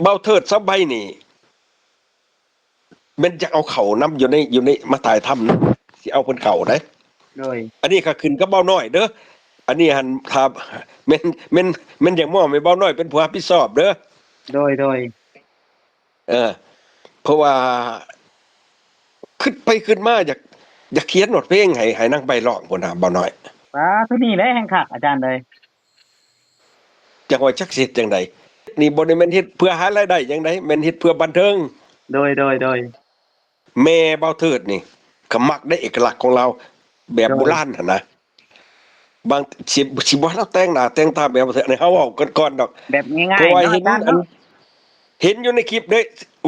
ບ່າວເທີດສາວໃບນີ້ ແມ່ນຢາກເອົາເຂົ້ານຳຢູ່ໃນ ຢູ່ໃນ ມາຖ່າຍທຳນຳ ຊິເອົາເພິ່ນເຂົ້າໄດ໋. ໂດຍ ອັນນີ້ກໍຂຶ້ນກັບບ່າວນ້ອຍເດີ ອັນນີ້ຫັ້ນ ຖ້າແມ່ນ ແມ່ນ ແມ່ນຢາກມອບໃຫ້ບ່າວນ້ອຍເປັນຜູ້ຮັບຜິດຊອບເດີ. ໂດຍ ໂດຍ ເອີ ເພາະວ່າຄິດໄປຄິດມາ ຢາກ ຢາກຂຽນຮອດເພງໃຫ້ ໃຫ້ນາງໃບຮ້ອງພຸ້ນນະ ບ່າວນ້ອຍ. ປາ ໂຕນີ້ແຫຼະແຮ່ງຄັກອາຈານເອີຍ. ຈັກວ່າຈັກຊິເຮັດຈັ່ງໃດ ນີ້ບໍ່ໄດ້ແມ່ນເຮັດເພື່ອຫາລາຍໄດ້ຫຍັງໃດ ແມ່ນເຮັດເພື່ອບັນເທີງ. ໂດຍ ໂດຍ ໂດຍ ແມ່ບ່າວເທີດນີ້ກໍມັກໄດ້ເອກະລັກຂອງລາວ ແບບ ໂດຍ ໂບລານຫັ້ນນະ. ບາງ ຊິ ຊິບໍ່ໃຫ້ລາວແຕ່ງໜ້າແຕ່ງຕາແບບ ອັນນີ້ເຮົາເວົ້າກັນກ່ອນດອກ ແບບງ່າຍໆ ເພາະວ່າເນາະ ເຫັນ ອາຈານ ອັນ ເນາະ ເຫັນຢູ່ໃນຄລິບເດ້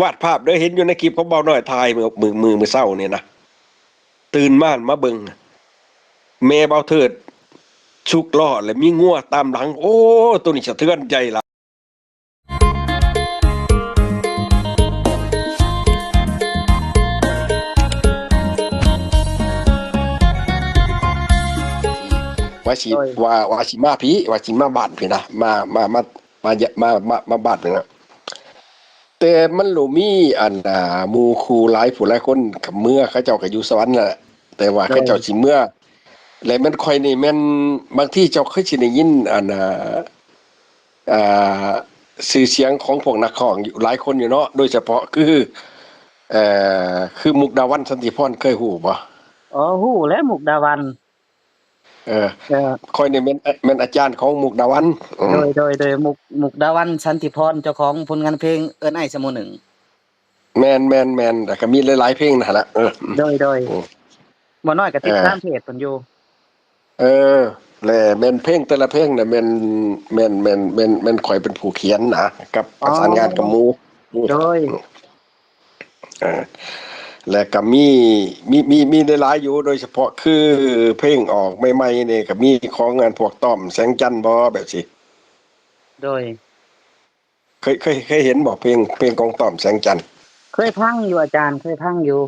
ວາດພາບເດ້ ເຫັນຢູ່ໃນຄລິບຂອງບ່າວນ້ອຍຖ່າຍມື້ ມື້ ມື້ ມື້ເຊົ້ານີ້ນະ. ຕື່ນມາ ມາເບິ່ງ ແມ່ບ່າວເທີດຊຸກລໍ້ ແລະ ມີງົວຕາມຫຼັງ. ໂອ້ ໂຕນີ້ສະເທືອນໃຈຫຼາຍ. ວ່າຊິ ໂດຍ ວ່າ ວ່າຊິມາພີ້ ວ່າຊິມາບ້ານພີ້ນະ ມາ ມາ ມາ ມາ ມາ ມາ ມາບ້ານພີ້ນະ. ແຕ່ມັນໂລມີ ອັນ ອ່າ ໝູ່ຄູ່ຫຼາຍຜູ້ຫຼາຍຄົນ ກະເມືອ ເຂົາເຈົ້າກະຢູ່ສະຫວັນແຫຼະ ແຕ່ວ່າ ໂດຍ ເຂົາເຈົ້າຊິເມືອ ແລະ ແມ່ນຂ້ອຍນີ້ແມ່ນ ບາງທີເຈົ້າເຄີຍຊິໄດ້ຍິນ ອັນ ອ່າ ອ່າ ຊື່ສຽງຂອງພວກນັກຮ້ອງຢູ່ ຫຼາຍຄົນຢູ່ເນາະ ໂດຍສະເພາະຄື ເອີ ຄື ມຸກດາວັນ ສັນຕິພອນ ເຄີຍຮູ້ບໍ່? ອໍ ຮູ້ແຫຼະ ມຸກດາວັນ. ເອີ ເອີ ຂ້ອຍນີ້ແມ່ນ ແມ່ນອາຈານຂອງມຸກດາວັນ. ອືມ ໂດຍ ໂດຍ ໂດຍ ມຸກ ມຸກດາວັນ ສັນຕິພອນ ເຈົ້າຂອງຜົນງານເພງເອີ້ນອ້າຍຊະໂມໜຶ່ງ. ແມ່ນ ແມ່ນ ແມ່ນ ແລ້ວກໍມີຫຼາຍໆເພງນັ້ນແຫຼະ. ເອີ ໂດຍ ໂດຍ ອືມ ບໍ່ນ້ອຍກໍຕິດຕາມເພຈເພິ່ນຢູ່. ເອີ ແລະ ແມ່ນເພງແຕ່ລະເພງນະ ແມ່ນ ແມ່ນ ແມ່ນ ແມ່ນ ແມ່ນຂ້ອຍເປັນຜູ້ຂຽນນະ ກັບ ອໍ ປະສານງານກັບໝູ່. ໂດຍ ເອີ ແລະກໍມີ ມີ ມີ ມີຫຼາຍໆຢູ່ ໂດຍສະເພາະຄືເພງອອກໃໝ່ໆນີ້ກໍມີຂອງອັນພວກຕ້ອມແສງຈັນບໍ ແບບຊີ້. ໂດຍ ເຄີຍ ເຄີຍ ເຄີຍເຫັນບໍ່ ເພງ ເພງຂອງຕ້ອມແສງຈັນ? ເຄີຍຟັງຢູ່ອາຈານ ເຄີຍຟັງຢູ່.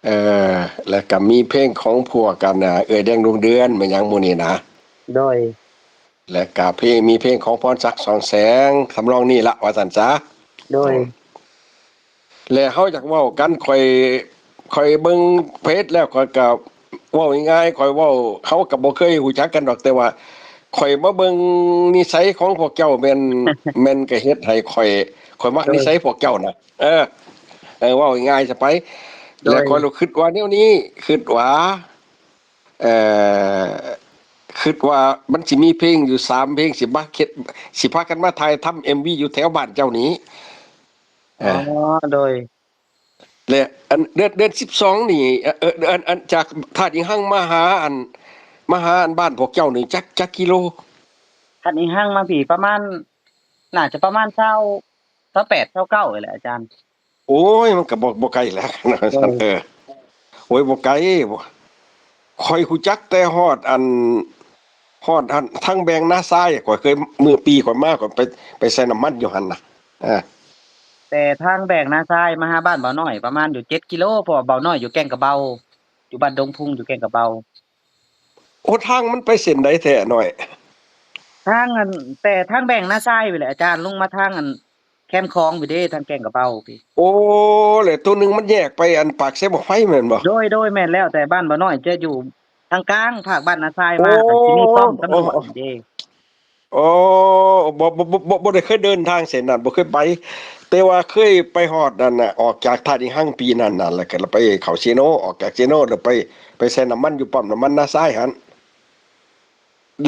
ເອີ ແລະກໍມີເພງຂອງພວກ ອັນ ເອື້ອຍແດງ ດວງເດືອນ ແມ່ນຫຍັງໝູ່ນີ້ນະ. ໂດຍ ແລະກະເພງ ມີເພງຂອງພອນສັກ ສອງແສງ ທຳນອງນີ້ລະ ວ່າຊັ້ນຊະ. ໂດຍ ແລະເຮົາຢາກເວົ້າກັນ ຂ້ອຍ ຂ້ອຍເບິ່ງເພຈແລ້ວ ຂ້ອຍກະເວົ້າງ່າຍໆ ຂ້ອຍເວົ້າ ເຮົາກະບໍ່ເຄີຍຮູ້ຈັກກັນດອກ ແຕ່ວ່າຂ້ອຍມາເບິ່ງນິໄສຂອງພວກເຈົ້າແມ່ນ ແມ່ນກະເຮັດໃຫ້ຂ້ອຍ ຂ້ອຍມັກ ໂດຍ ນິໄສພວກເຈົ້ານະ. ເອີ ເອີ ເວົ້າງ່າຍໆຊະໄປ. ໂດຍ ແລະຂ້ອຍລະຄິດວ່າແນວນີ້ ຄິດວ່າ ເອີ ຄິດວ່າມັນຊິມີເພງຢູ່ສາມເພງ ຊິມາເຮັດ ຊິພາກັນມາຖ່າຍທຳເອັມວີຢູ່ແຖວບ້ານເຈົ້ານີ້. ອໍ ເອີ ໂດຍ ແລະ ອັນເດືອນ ເດືອນສິບສອງນີ້ ເອີ ເອີ ອັນ ອັນຈາກທາດອີງຮັງມາຫາ ອັນ ມາຫາ ອັນ ບ້ານພວກເຈົ້ານີ້ ຈັກ ຈັກກິໂລ? ທາດອີງຮັງມາພີ້ປະມານ ໜ້າຈະປະມານຊາວ ຊາວແປດ ຊາວເກົ້ານີ້ແຫຼະອາຈານ. ໂອ້ຍ ມັນກໍບໍ່ ບໍ່ໄກແຫຼະ. ໂດຍ ເອີ ໂອ້ຍ ບໍ່ໄກ ຂ້ອຍຮູ້ຈັກແຕ່ຮອດອັນ ຮອດອັນທາງແບງນາຊາຍ ຂ້ອຍເຄີຍ ມື້ປີຂ້ອຍມາ ຂ້ອຍໄປ ໄປໃສ່ນ້ຳມັນຢູ່ຫັ້ນນະ. ເອີ ແຕ່ທາງແບງນາຊາຍມາຫາບ້ານບ່າວນ້ອຍປະມານຢູ່ເຈັດກິໂລ ເພາະວ່າບ່າວນ້ອຍຢູ່ແກ້ງກະເບົາ ຢູ່ບ້ານດົງພຸງ ຢູ່ແກ້ງກະເບົາ. ໂອ້ ທາງມັນໄປເສັ້ນໃດແທ້ນ້ອຍ? ທາງອັນ ແຕ່ທາງແບງນາຊາຍພຸ້ນແຫຼະອາຈານ ລົງມາທາງອັນແຄມຂອງພຸ້ນເດ້ ທາງແກ້ງກະເບົາພີ້. ໂອ້ ແລ້ວໂຕໜຶ່ງມັນແຍກໄປອັນປາກເຊບັ້ງໄຟແມ່ນບໍ່? ໂດຍ ໂດຍ ແມ່ນແລ້ວ ແຕ່ບ້ານບ່າວນ້ອຍຈະຢູ່ທາງກາງ ພາກບ້ານນາຊາຍມາ ໂອ້ ກໍຊິມີປ້ອມຕຳຫຼວດເດ້. ໂອ້ ບໍ່ ບໍ່ ບໍ່ ບໍ່ ບໍ່ໄດ້ເຄີຍເດີນທາງເສັ້ນນັ້ນ ບໍ່ເຄີຍໄປ ແຕ່ວ່າເຄີຍໄປຮອດນັ້ນນະ ອອກຈາກທ່າອີງຮັງປີນັ້ນນະ ແລ້ວກໍໄປເຂົ້າເຊໂນ ອອກຈາກເຊໂນ ແລ້ວໄປ ໄປໃສ່ນ້ຳມັນຢູ່ປ້ຳນ້ຳມັນນາຊາຍຫັ້ນ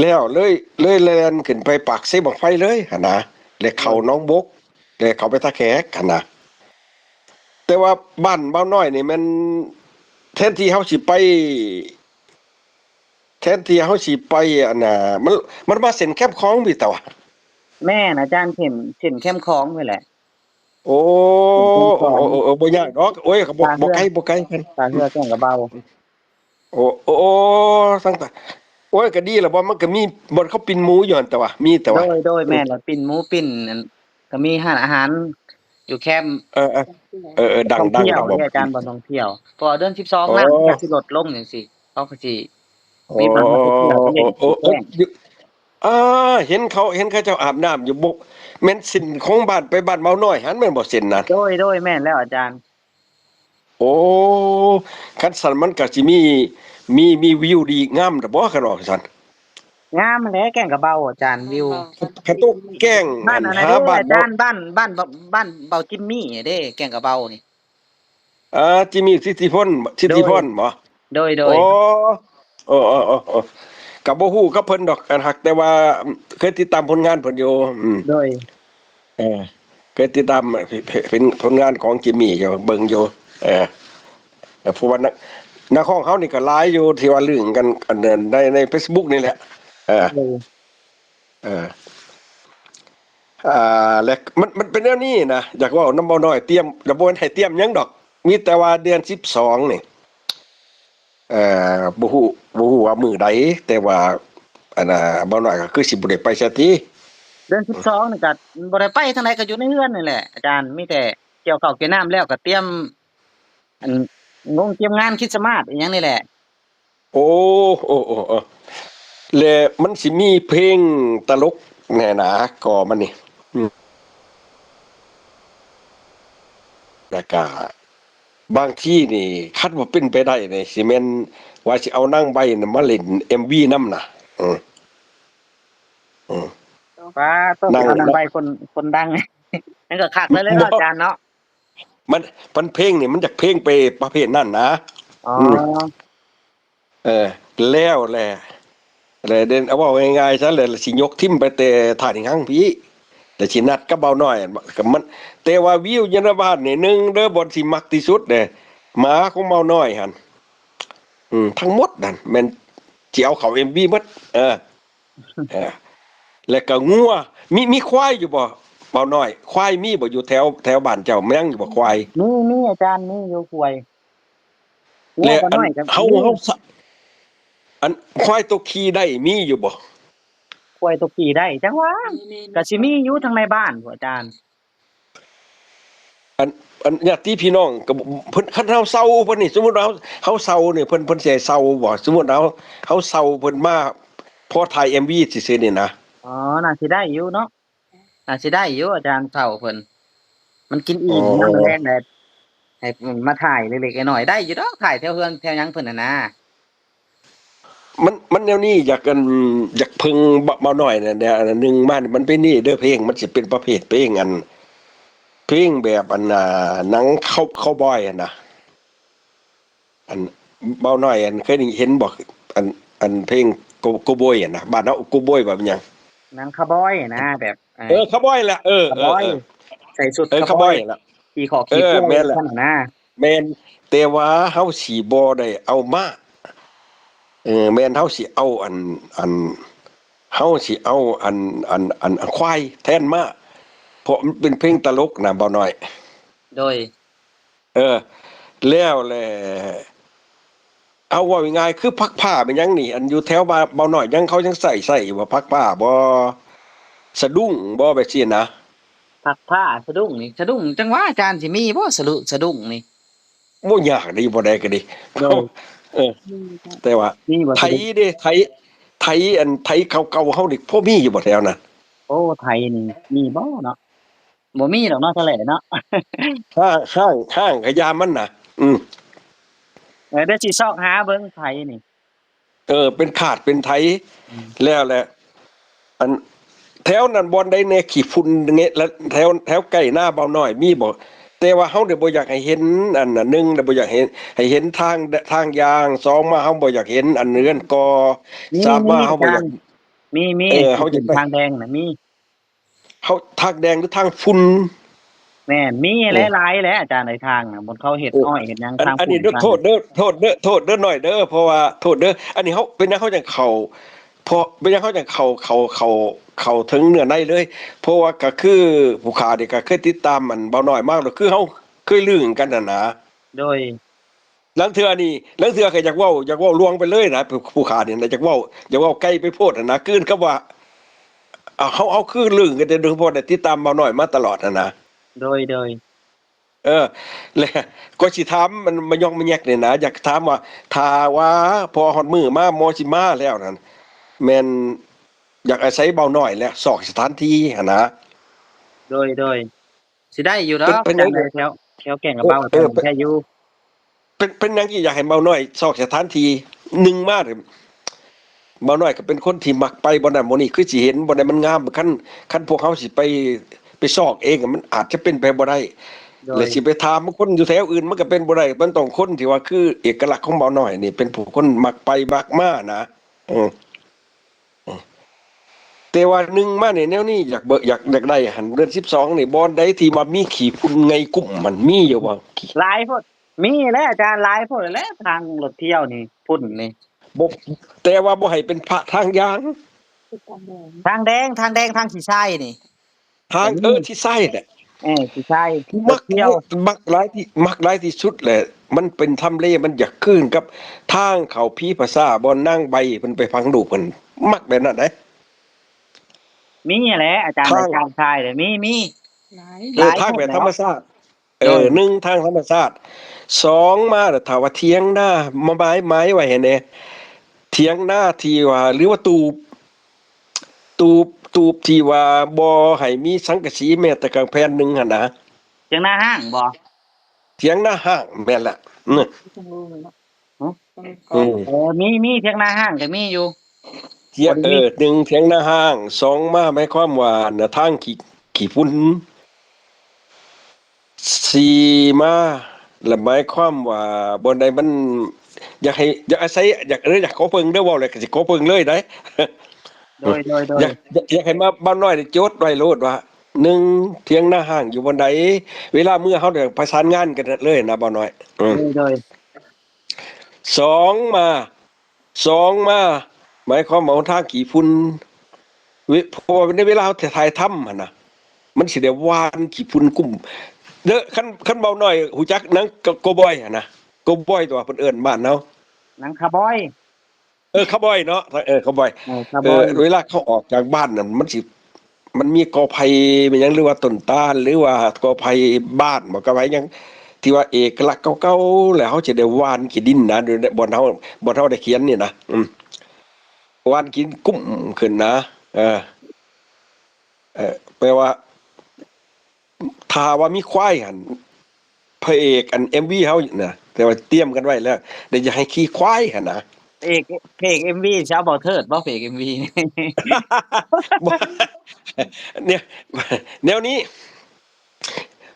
ແລ້ວເລີຍ ເລີຍແລ່ນຂຶ້ນໄປປາກເຊບັ້ງໄຟເລີຍຫັ້ນນະ ແລ້ວເຂົ້າໜອງບົກ ແລ້ວເຂົ້າໄປທ່າແຂກຫັ້ນນະ. ແຕ່ວ່າບ້ານບ່າວນ້ອຍນີ້ແມ່ນ ແທນທີ່ເຮົາຊິໄປ ແທນທີ່ເຮົາຊິໄປ ອັນນ່າ ມັນ ມັນມາເສັ້ນແຄມຂອງພີ້ຕະຫວາ? ແມ່ນອາຈານ ເສັ້ນ ເສັ້ນແຄມຂອງພຸ້ນແຫຼະ. ໂອ້ ເສັ້ນແຄມຂອງ ໂອ້ ໂອ້ ບໍ່ຍາກດອກ ໂອ້ຍ ກໍບໍ່ ທ່າເຮືອ ບໍ່ໄກ ບໍ່ໄກກັນ ທ່າເຮືອແກ້ງກະເບົາ. ໂອ້ ໂອ້ ໂອ້ ຕັ້ງແຕ່ ໂອ້ຍ ກໍດີລະບໍ່ ມັນກໍມີບ່ອນເຂົາປີ້ງໝູຢູ່ຫັ້ນຕະຫວາ ມີຕະຫວາ. ໂດຍ ໂດຍ ແມ່ນລະ ປີ້ງໝູ ປີ້ງ ອັນ ກໍມີຮ້ານອາຫານຢູ່ແຄມ ເອີ ເອີ ເອີ ເອີ ດັງ ດັງ ທ່ອງທ່ຽວ ແລ້ວບໍ່ ເດ້ອາຈານ ບ່ອນທ່ອງທ່ຽວ ເພາະວ່າເດືອນສິບສອງ ໂອ້ ນ້ຳມັນກໍຊິລົດລົງຈັ່ງຊີ້ ເຂົາກໍຊິ ໂອ້ ມີບ່ອນໃຫ້ໄປທ່ຽວ ໂອ້ ໂອ້ ໂອ້ ຢູ່ ອ່າ ເຫັນເຂົາ ເຫັນເຂົາເຈົ້າອາບນ້ຳຢູ່ ບໍ່ແມ່ນເສັ້ນຂອງບ້ານໄປບ້ານເບົານ້ອຍຫັ້ນແມ່ນບໍ່ ເສັ້ນນັ້ນ? ໂດຍ ໂດຍ ແມ່ນແລ້ວອາຈານ. ໂອ້ ຄັນຊັ້ນມັນກໍຊິມີ ມີ ມີວິວດີງາມດອກບໍ່ ຄັນວ່າຊັ້ນ? ງາມແຫຼະ ແກ້ງກະເບົາອາຈານ ວິວ ຄັນຕົກແກ້ງ ບ້ານອັນນັ້ນເດ້ອາຈານ ບ້ານ ບ້ານ ບ້ານເບົາຈິມມີເດ້ ແກ້ງກະເບົານີ້. ອ່າ ຈິມມີ ສິດທິພົນ ສິດທິພອນບໍ? ໂດຍ ໂດຍ ໂອ້ ເອີ ເອີ ເອີ ເອີ ກໍບໍ່ຮູ້ກັບເພິ່ນດອກ ອັນ ຮັກ ແຕ່ວ່າເຄີຍຕິດຕາມຜົນງານເພິ່ນຢູ່ ອືມ ໂດຍ ເອີ ເຄີຍຕິດຕາມເປັນຜົນງານຂອງຈິມມີຢູ່ ເບິ່ງຢູ່ ເອີ ເອີ ເພາະວ່ານະ ນັກຮ້ອງເຮົານີ້ກໍຫຼາຍຢູ່ທີ່ວ່າລຶ້ງກັນ ອັນ ໃນ ໃນເຟສບຸກນີ້ແຫຼະ ເອີ ໂດຍ ເອີ ອ່າ ແລະ ມັນ ມັນເປັນແນວນີ້ນະ ຢາກເວົ້ານຳເບົານ້ອຍ ຕຽມ ລະບໍ່ແມ່ນໃຫ້ຕຽມຫຍັງດອກ ມີແຕ່ວ່າເດືອນສິບສອງນີ້ ເອີ ບໍ່ຮູ້ ບໍ່ຮູ້ວ່າມື້ໃດ ແຕ່ວ່າ ອັນນ່າ ເບົານ້ອຍກໍຄືຊິບໍ່ໄດ້ໄປໃສຕິ? ເດືອນສິບສອງນີ້ກໍບໍ່ໄດ້ໄປທາງໃດ ກໍຢູ່ໃນເຮືອນນີ້ແຫຼະອາຈານ ມີແຕ່ກ່ຽວເຂົ້າກ່ຽວນ້ຳແລ້ວ ກໍຕຽມ ອັນ ງົງຕຽມງານຄຣິດສະມາດອີ່ຫຍັງນີ້ແຫຼະ. ໂອ້ ໂອ້ ໂອ້ ເອີ ແລະ ມັນຊິມີເພງຕະຫຼົກແນ່ນາ ກໍມັນນີ້ ອືມ ແລ້ວກະບາງທີນີ້ ຄັນວ່າເປັນໄປໄດ້ນີ້ ຊິແມ່ນວ່າຊິເອົານາງໃບນະມາຫຼິ້ນເອັມວີນຳນະ ອືມ ອືມ ປາໂຕ ນາງ ເອົານາງໃບ ນະ ຄົນ ຄົນດັງ ມັນກໍຄັກເລີຍເນາະ ອາຈານເນາະ. ມັນ ມັນເພງນີ້ ມັນຢາກເພງໄປປະເພດນັ້ນນະ ອໍ ອືມ ເອີ ແລ້ວແຫຼະ ແລ້ວເດ ເວົ້າງ່າຍໆຊະ ແລ້ວຊິຍົກຖິ້ມໄປແຕ່ທ່ານອີ່ຫຍັງພີ້ ແລ້ວຊິນັດກັບເບົານ້ອຍ ມັນ ແຕ່ວ່າວິວຢູ່ໃນບ້ານນີ້ ໜຶ່ງເດີ ບ່ອນທີ່ມັກທີ່ສຸດເດ້ ໝາຂອງເບົານ້ອຍຫັ້ນ ອືມ ທັງໝົດນັ້ນແມ່ນຊິເອົາເຂົ້າເອັມວີໝົດ ເອີ. ເອີ ແລ້ວກໍງົວ ມີ ມີຄວາຍຢູ່ບໍ່ ເບົານ້ອຍ? ຄວາຍມີບໍ່ ຢູ່ແຖວ ແຖວບ້ານເຈົ້າ ຍັງຢູ່ບໍ່ຄວາຍ? ມີ ມີອາຈານ ມີຢູ່ຄວາຍ ແລະ ອັນ ເຮົາ ເຮົາ ອັນ ຄວາຍຕົກຂີ້ໄດ້ມີຢູ່ບໍ່? ຄວາຍຕົກຂີ້ໄດ້ ຈັ່ງວ່າ ມີ ມີ ກໍຊິມີຢູ່ທາງໃນບ້ານພຸ້ນອາຈານ. ອັນ ອັນຍາດຕິພີ່ນ້ອງກໍ ເພິ່ນ ຄັນເຮົາເຊົ່າເພິ່ນນີ້ ສົມມຸດວ່າເຮົາ ເຮົາເຊົ່ານີ້ ເພິ່ນ ເພິ່ນຊິໃຫ້ເຊົ່າບໍ່? ສົມມຸດເຮົາ ເຮົາເຊົ່າເພິ່ນມາພໍຖ່າຍເອັມວີຊື່ໆນີ້ນະ. ອໍ ໜ້າຊິໄດ້ຢູ່ເນາະ ໜ້າຊິໄດ້ຢູ່ອາຈານ ເຊົ່າເພິ່ນ ມັນກິນອີ່ມ ອໍ ຍາມແລງແລ້ວ ໃຫ້ມາຖ່າຍເລັກໆນ້ອຍໆ ໄດ້ຢູ່ດອກ ຖ່າຍແຖວເຮືອນແຖວຫຍັງເພິ່ນຫັ້ນນາ. ມັນ ມັນແນວນີ້ ຢາກ ອັນ ຢາກເພິ່ງເບົາ ເບົານ້ອຍນະ ແນວ ອັນໜຶ່ງມານີ້ ມັນເປັນນີ້ເດີ ເພງ ມັນຊິເປັນປະເພດເພງ ອັນ ເພງແບບ ອັນ ອ່າ ໜັງເຄົາ ເຄົາບອຍຫັ້ນນະ ອັນ ເບົານ້ອຍ ອັນ ເຄີຍໄດ້ເຫັນບໍ່ ອັນ ອັນເພງໂກ ໂກໂບຍຫັ້ນນະ ບ້ານເຮົາໂກໂບຍວ່າເປັນຫຍັງ ໜັງເຄົາບອຍນະ ແບບ ເອີ ເອີ ເຄົາບອຍແຫຼະ ເອີ ເອີ ເອີ ໃສ່ຊຸດ ເອີ ເຄົາບອຍ ເຄົາບອຍແຫຼະ ຂີ່ຄໍຂີ່ ເອີ ໂຄ ແມ່ນແຫຼະ ຊັ້ນນະ. ແມ່ນ ແຕ່ວ່າເຮົາຊິບໍ່ໄດ້ເອົາມ້າ ເອີ ແມ່ນເຮົາຊິເອົາອັນ ອັນ ເຮົາຊິເອົາອັນ ອັນ ອັນ ອັນຄວາຍແທນມ້າ ເພາະມັນເປັນເພງຕະຫຼົກນະ ເບົານ້ອຍ. ໂດຍ ເອີ ແລ້ວແຫຼະ ເອົາເວົ້າງ່າຍໆ ຄືພາກຜ້າແມ່ນຫຍັງນີ້ ອັນຢູ່ແຖວບ້ານເບົານ້ອຍ ຍັງ ເຂົາຍັງໃຊ້ ໃຊ້ຢູ່ບໍ່ ພາກຜ້າບໍ່ ສະດຸ້ງບໍ່ ແບບຊີ້ນະ? ພາກຜ້າ ສະດຸ້ງນີ້ ສະດຸ້ງ ຈັ່ງວ່າອາຈານ ຊິມີບໍ່ ສະດຸ ສະດຸ້ງນີ້? ບໍ່ຍາກເດ້ ຢູ່ບ່ອນໃດກໍດີ ໂດຍ ເອີ ແຕ່ວ່າ ມີບໍ່ ໄຖເດ້ ໄຖ ໄຖ ອັນໄຖເກົ່າໆເຮົານີ້ ພໍມີຢູ່ບໍ່ແຖວນັ້ນ? ໂອ້ ໄຖນີ້ມີບໍ່ເນາະ? ບໍ່ມີດອກເນາະ ທະເລເນາະ ຫ້າງ ຫ້າງ ຫ້າງກະຢ່າມັນນະ ອືມ ເອີ ດຽວຊິຊອກຫາເບິ່ງໄຖນີ້ ເອີ ເປັນຄາດເປັນໄຖ ອືມ ແລ້ວແຫຼະ ອັນ ແຖວນັ້ນບ່ອນໃດແດ່ຂີ້ຝຸ່ນແງະ ແລະ ແຖວ ແຖວໃກ້ນາເບົານ້ອຍມີບໍ່? ແຕ່ວ່າເຮົານີ້ບໍ່ຢາກໃຫ້ເຫັນ ອັນໜຶ່ງ ແລ້ວບໍ່ຢາກໃຫ້ ໃຫ້ເຫັນທາງ ທາງຍ່າງ ສອງມາເຮົາບໍ່ຢາກເຫັນອັນເຮືອນກໍ່ ມີ ສາມມາເຮົາບໍ່ຢາກ ມີ ມີ ເອີ ເຮົາຈະໄປ ທາງແດງນະມີ ເຮົາ ທາງແດງ ຫຼື ທາງຝຸ່ນ? ແມ່ນ ມີ ໂອ້ ຫຼາຍໆແຫຼະອາຈານເອີຍ ທາງນະ ບ່ອນເຂົາເຮັດອ້ອຍເຮັດຫຍັງ ທາງ ອັນນີ້ເດີ ໂທດເດີ ໂທດເດີ ໂທດເດີໜ້ອຍເດີ ເພາະວ່າ ໂທດເດີ ອັນນີ້ເຮົາ ເປັນຫຍັງເຮົາຈັ່ງເຂົ້າ ເພາະ ເປັນຫຍັງເຮົາຈັ່ງເຂົ້າ ເຂົ້າ ເຂົ້າ ເຂົ້າເຖິງເນື້ອໃນເລີຍ ເພາະວ່າກໍຄືຜູ້ຂ້ານີ້ກໍເຄີຍຕິດຕາມອັນເບົານ້ອຍມາ ແລ້ວຄືເຮົາເຄີຍລຶ້ງກັນຫັ້ນນະ ໂດຍ ລາງເທື່ອນີ້ ລາງເທື່ອກໍຢາກເວົ້າ ຢາກເວົ້າລ່ວງໄປເລີຍນະ ຜູ້ ຜູ້ຂ້ານີ້ນະ ຢາກເວົ້າ ຢາກເວົ້າໄກໄປໂພດຫັ້ນນະ ຄືກັບວ່າ ເຮົາ ເຮົາຄືລຶ້ງກັນ ໂດຍສະເພາະໄດ້ຕິດຕາມເບົານ້ອຍມາຕະຫຼອດຫັ້ນນະ ໂດຍ ໂດຍ ເອີ ແລະ ກໍຊິຖາມມັນມາຍອກມາແຍກນີ້ນະ ຢາກຖາມວ່າ ຖ້າວ່າພໍຮອດມື້ມາ ໝໍຊິມາແລ້ວນັ້ນ ແມ່ນ ຢາກອາໄສເບົານ້ອຍແຫຼະ ຊອກສະຖານທີ່ຫັ້ນນະ. ໂດຍ ໂດຍ ຊິໄດ້ຢູ່ດອກ ເປັນ ເປັນຫຍັງ ຈັ່ງໃດແຖວ ແຖວແກ້ງກະເບົາ ເອີ ເອີ ເປັນ ແຖວນີ້ ໄດ້ຢູ່. ເປັນ ເປັນຫຍັງຈຶ່ງຢາກໃຫ້ເບົານ້ອຍຊອກສະຖານທີ່? ໜຶ່ງມາ ເບົານ້ອຍກໍເປັນຄົນທີ່ມັກໄປບ່ອນນັ້ນບ່ອນນີ້ ຄືຊິເຫັນບ່ອນໃດມັນງາມ. ຄັນ ຄັນພວກເຮົາຊິໄປ ໄປຊອກເອງ ມັນອາດຈະເປັນໄປບໍ່ໄດ້. ໂດຍ ແລະ ຊິໄປຖາມຄົນຢູ່ແຖວອື່ນ ມັນກໍເປັນບໍ່ໄດ້. ມັນຕ້ອງຄົນທີ່ວ່າຄືເອກະລັກຂອງເບົານ້ອຍນີ້ ເປັນຜູ້ຄົນມັກໄປມັກມານະ. ເອີ ເອີ ແຕ່ວ່າໜຶ່ງມານີ້ ແນວນີ້ຢາກເບິ່ງ ຢາກ ຢາກໄດ້ຫັ້ນ ເດືອນສິບສອງນີ້ ບ່ອນໃດທີ່ວ່າມີຂີ້ຝຸ່ນໄງ່ກຸ້ມຫັ້ນ ມີຢູ່ບໍ່? ຫຼາຍໂພດ. ມີແຫຼະອາຈານ ຫຼາຍໂພດແຫຼະ ທາງລົດທ່ຽວນີ້ ຝຸ່ນນີ້. ບໍ່ ແຕ່ວ່າບໍ່ໃຫ້ເປັນພະທາງຢ່າງ. ທາງແດງ ທາງແດງ ທາງຂີ້ຊາຍນີ້. ທາງ ເອີ ຂີ້ຊາຍແຫຼະ. ເອີ ຂີ້ຊາຍ ມັກ ມັກຫຼາຍທີ່ ມັກຫຼາຍທີ່ສຸດແຫຼະ. ມັນເປັນທຳເລ ມັນຢາກຄືນກັບທາງເຂົ້າຜີພາສາ ບ່ອນນາງໃບເພິ່ນໄປຝັງລູກເພິ່ນ ມັກແບບນັ້ນເດ້. ມີແຫຼະອາຈານ ທາງ ອາຈານຊາຍເດ້ ມີ ມີ ຫຼາຍ ເອີ ຫຼາຍ ທາງແບບທຳມະຊາດ. ໂດຍ ເອີ ໜຶ່ງ ທາງທຳມະຊາດ. ສອງ ມາແລ້ວ ຖ້າວ່າຖຽງນາ ມາໝາຍ ໝາຍໄວ້ໃຫ້ແດ່ ຖຽງນາທີ່ວ່າ ຫຼືວ່າຕູບ ຕູບ ຕູບທີ່ວ່າບໍ່ໃຫ້ມີສັງກະສີແມ້ແຕ່ກາງແຜ່ນໜຶ່ງຫັ້ນນະ. ຖຽງນາຮ້າງບໍ່? ຖຽງນາຮ້າງ ແມ່ນແຫຼະ. ອືມ ຮະ? ອືມ ເອີ ມີ ມີ ຖຽງນາຮ້າງກໍມີຢູ່. ຖຽງ ເອີ ໜຶ່ງ ຖຽງນາຮ້າງ. ສອງ ມາ ໝາຍຄວາມວ່າ ທາງຂີ້ ຂີ້ຝຸ່ນ. ສີ່ ມາ ລະໝາຍຄວາມວ່າບ່ອນໃດມັນຢາກໃຫ້ ຢາກອາໄສ ຢາກ ເອີ ຢາກຂໍເພິ່ງເດີ ເວົ້າແລ້ວກໍຊິຂໍເພິ່ງເລີຍໄດ໋. ໂດຍ ໂດຍ ໂດຍ ຢາກ ຢາກ ຢາກໃຫ້ມາ ເບົານ້ອຍໄດ້ຈົດໄວ້ໂລດວ່າ ໜຶ່ງ ຖຽງນາຮ້າງຢູ່ບ່ອນໃດ ເວລາເມືອເຮົາໄດ້ປະສານງານກັນເລີຍນະ ເບົານ້ອຍ. ອືມ ໂດຍ ໂດຍ. ສອງ ມາ ສອງ ມາ ໝາຍຄວາມວ່າຫົນທາງຂີ້ຝຸ່ນ ເວ ເພາະວ່າໃນເວລາເຮົາຖ່າຍທຳຫັ້ນນະ ມັນຊິໄດ້ຫວ່ານຂີ້ຝຸ່ນກຸ້ມເດີ. ຄັນ ຄັນເບົານ້ອຍຮູ້ຈັກໜັງ ໂກ ໂກບອຍຫັ້ນນະ ໂກບອຍຕົວະ ເພິ່ນເອີ້ນບ້ານເຮົາ ໜັງຄາບອຍ. ເອີ ຄາບອຍເນາະ ເອີ ຄາບອຍ ເອີ ຄາບອຍ. ເອີ ເວລາເຂົາອອກຈາກບ້ານນັ້ນ ມັນຊິ ມັນມີກໍໄຜ່ແມ່ນຫຍັງ ຫຼືວ່າຕົ້ນຕານ ຫຼືວ່າກໍໄຜ່ບ້ານບໍ ກໍໄຜ່ຫຍັງ ທີ່ວ່າເອກະລັກເກົ່າໆ ແລ້ວເຮົາຈະໄດ້ຫວ່ານຂີ້ດິນນະ ຢູ່ໃນບ່ອນເຮົາ ບ່ອນເຮົາໄດ້ຂຽນນີ້ນະ. ອືມ ຫວ່ານຂີ້ດິນກຸ້ມຂຶ້ນນະ. ເອີ ເອີ ແປວ່າ ຖ້າວ່າມີຄວາຍຫັ້ນ ພະເອກອັນເອັມວີເຮົານະ ແຕ່ວ່າຕຽມກັນໄວ້ແລ້ວ ແຕ່ຢາກໃຫ້ຂີ່ຄວາຍຫັ້ນນະ. ພະເອກ ພະເອກເອັມວີຊິເອົາເບົາເທີດບໍ່ ພະເອກເອັມວີນີ້? ບໍ່ ແນວ ແນວນີ້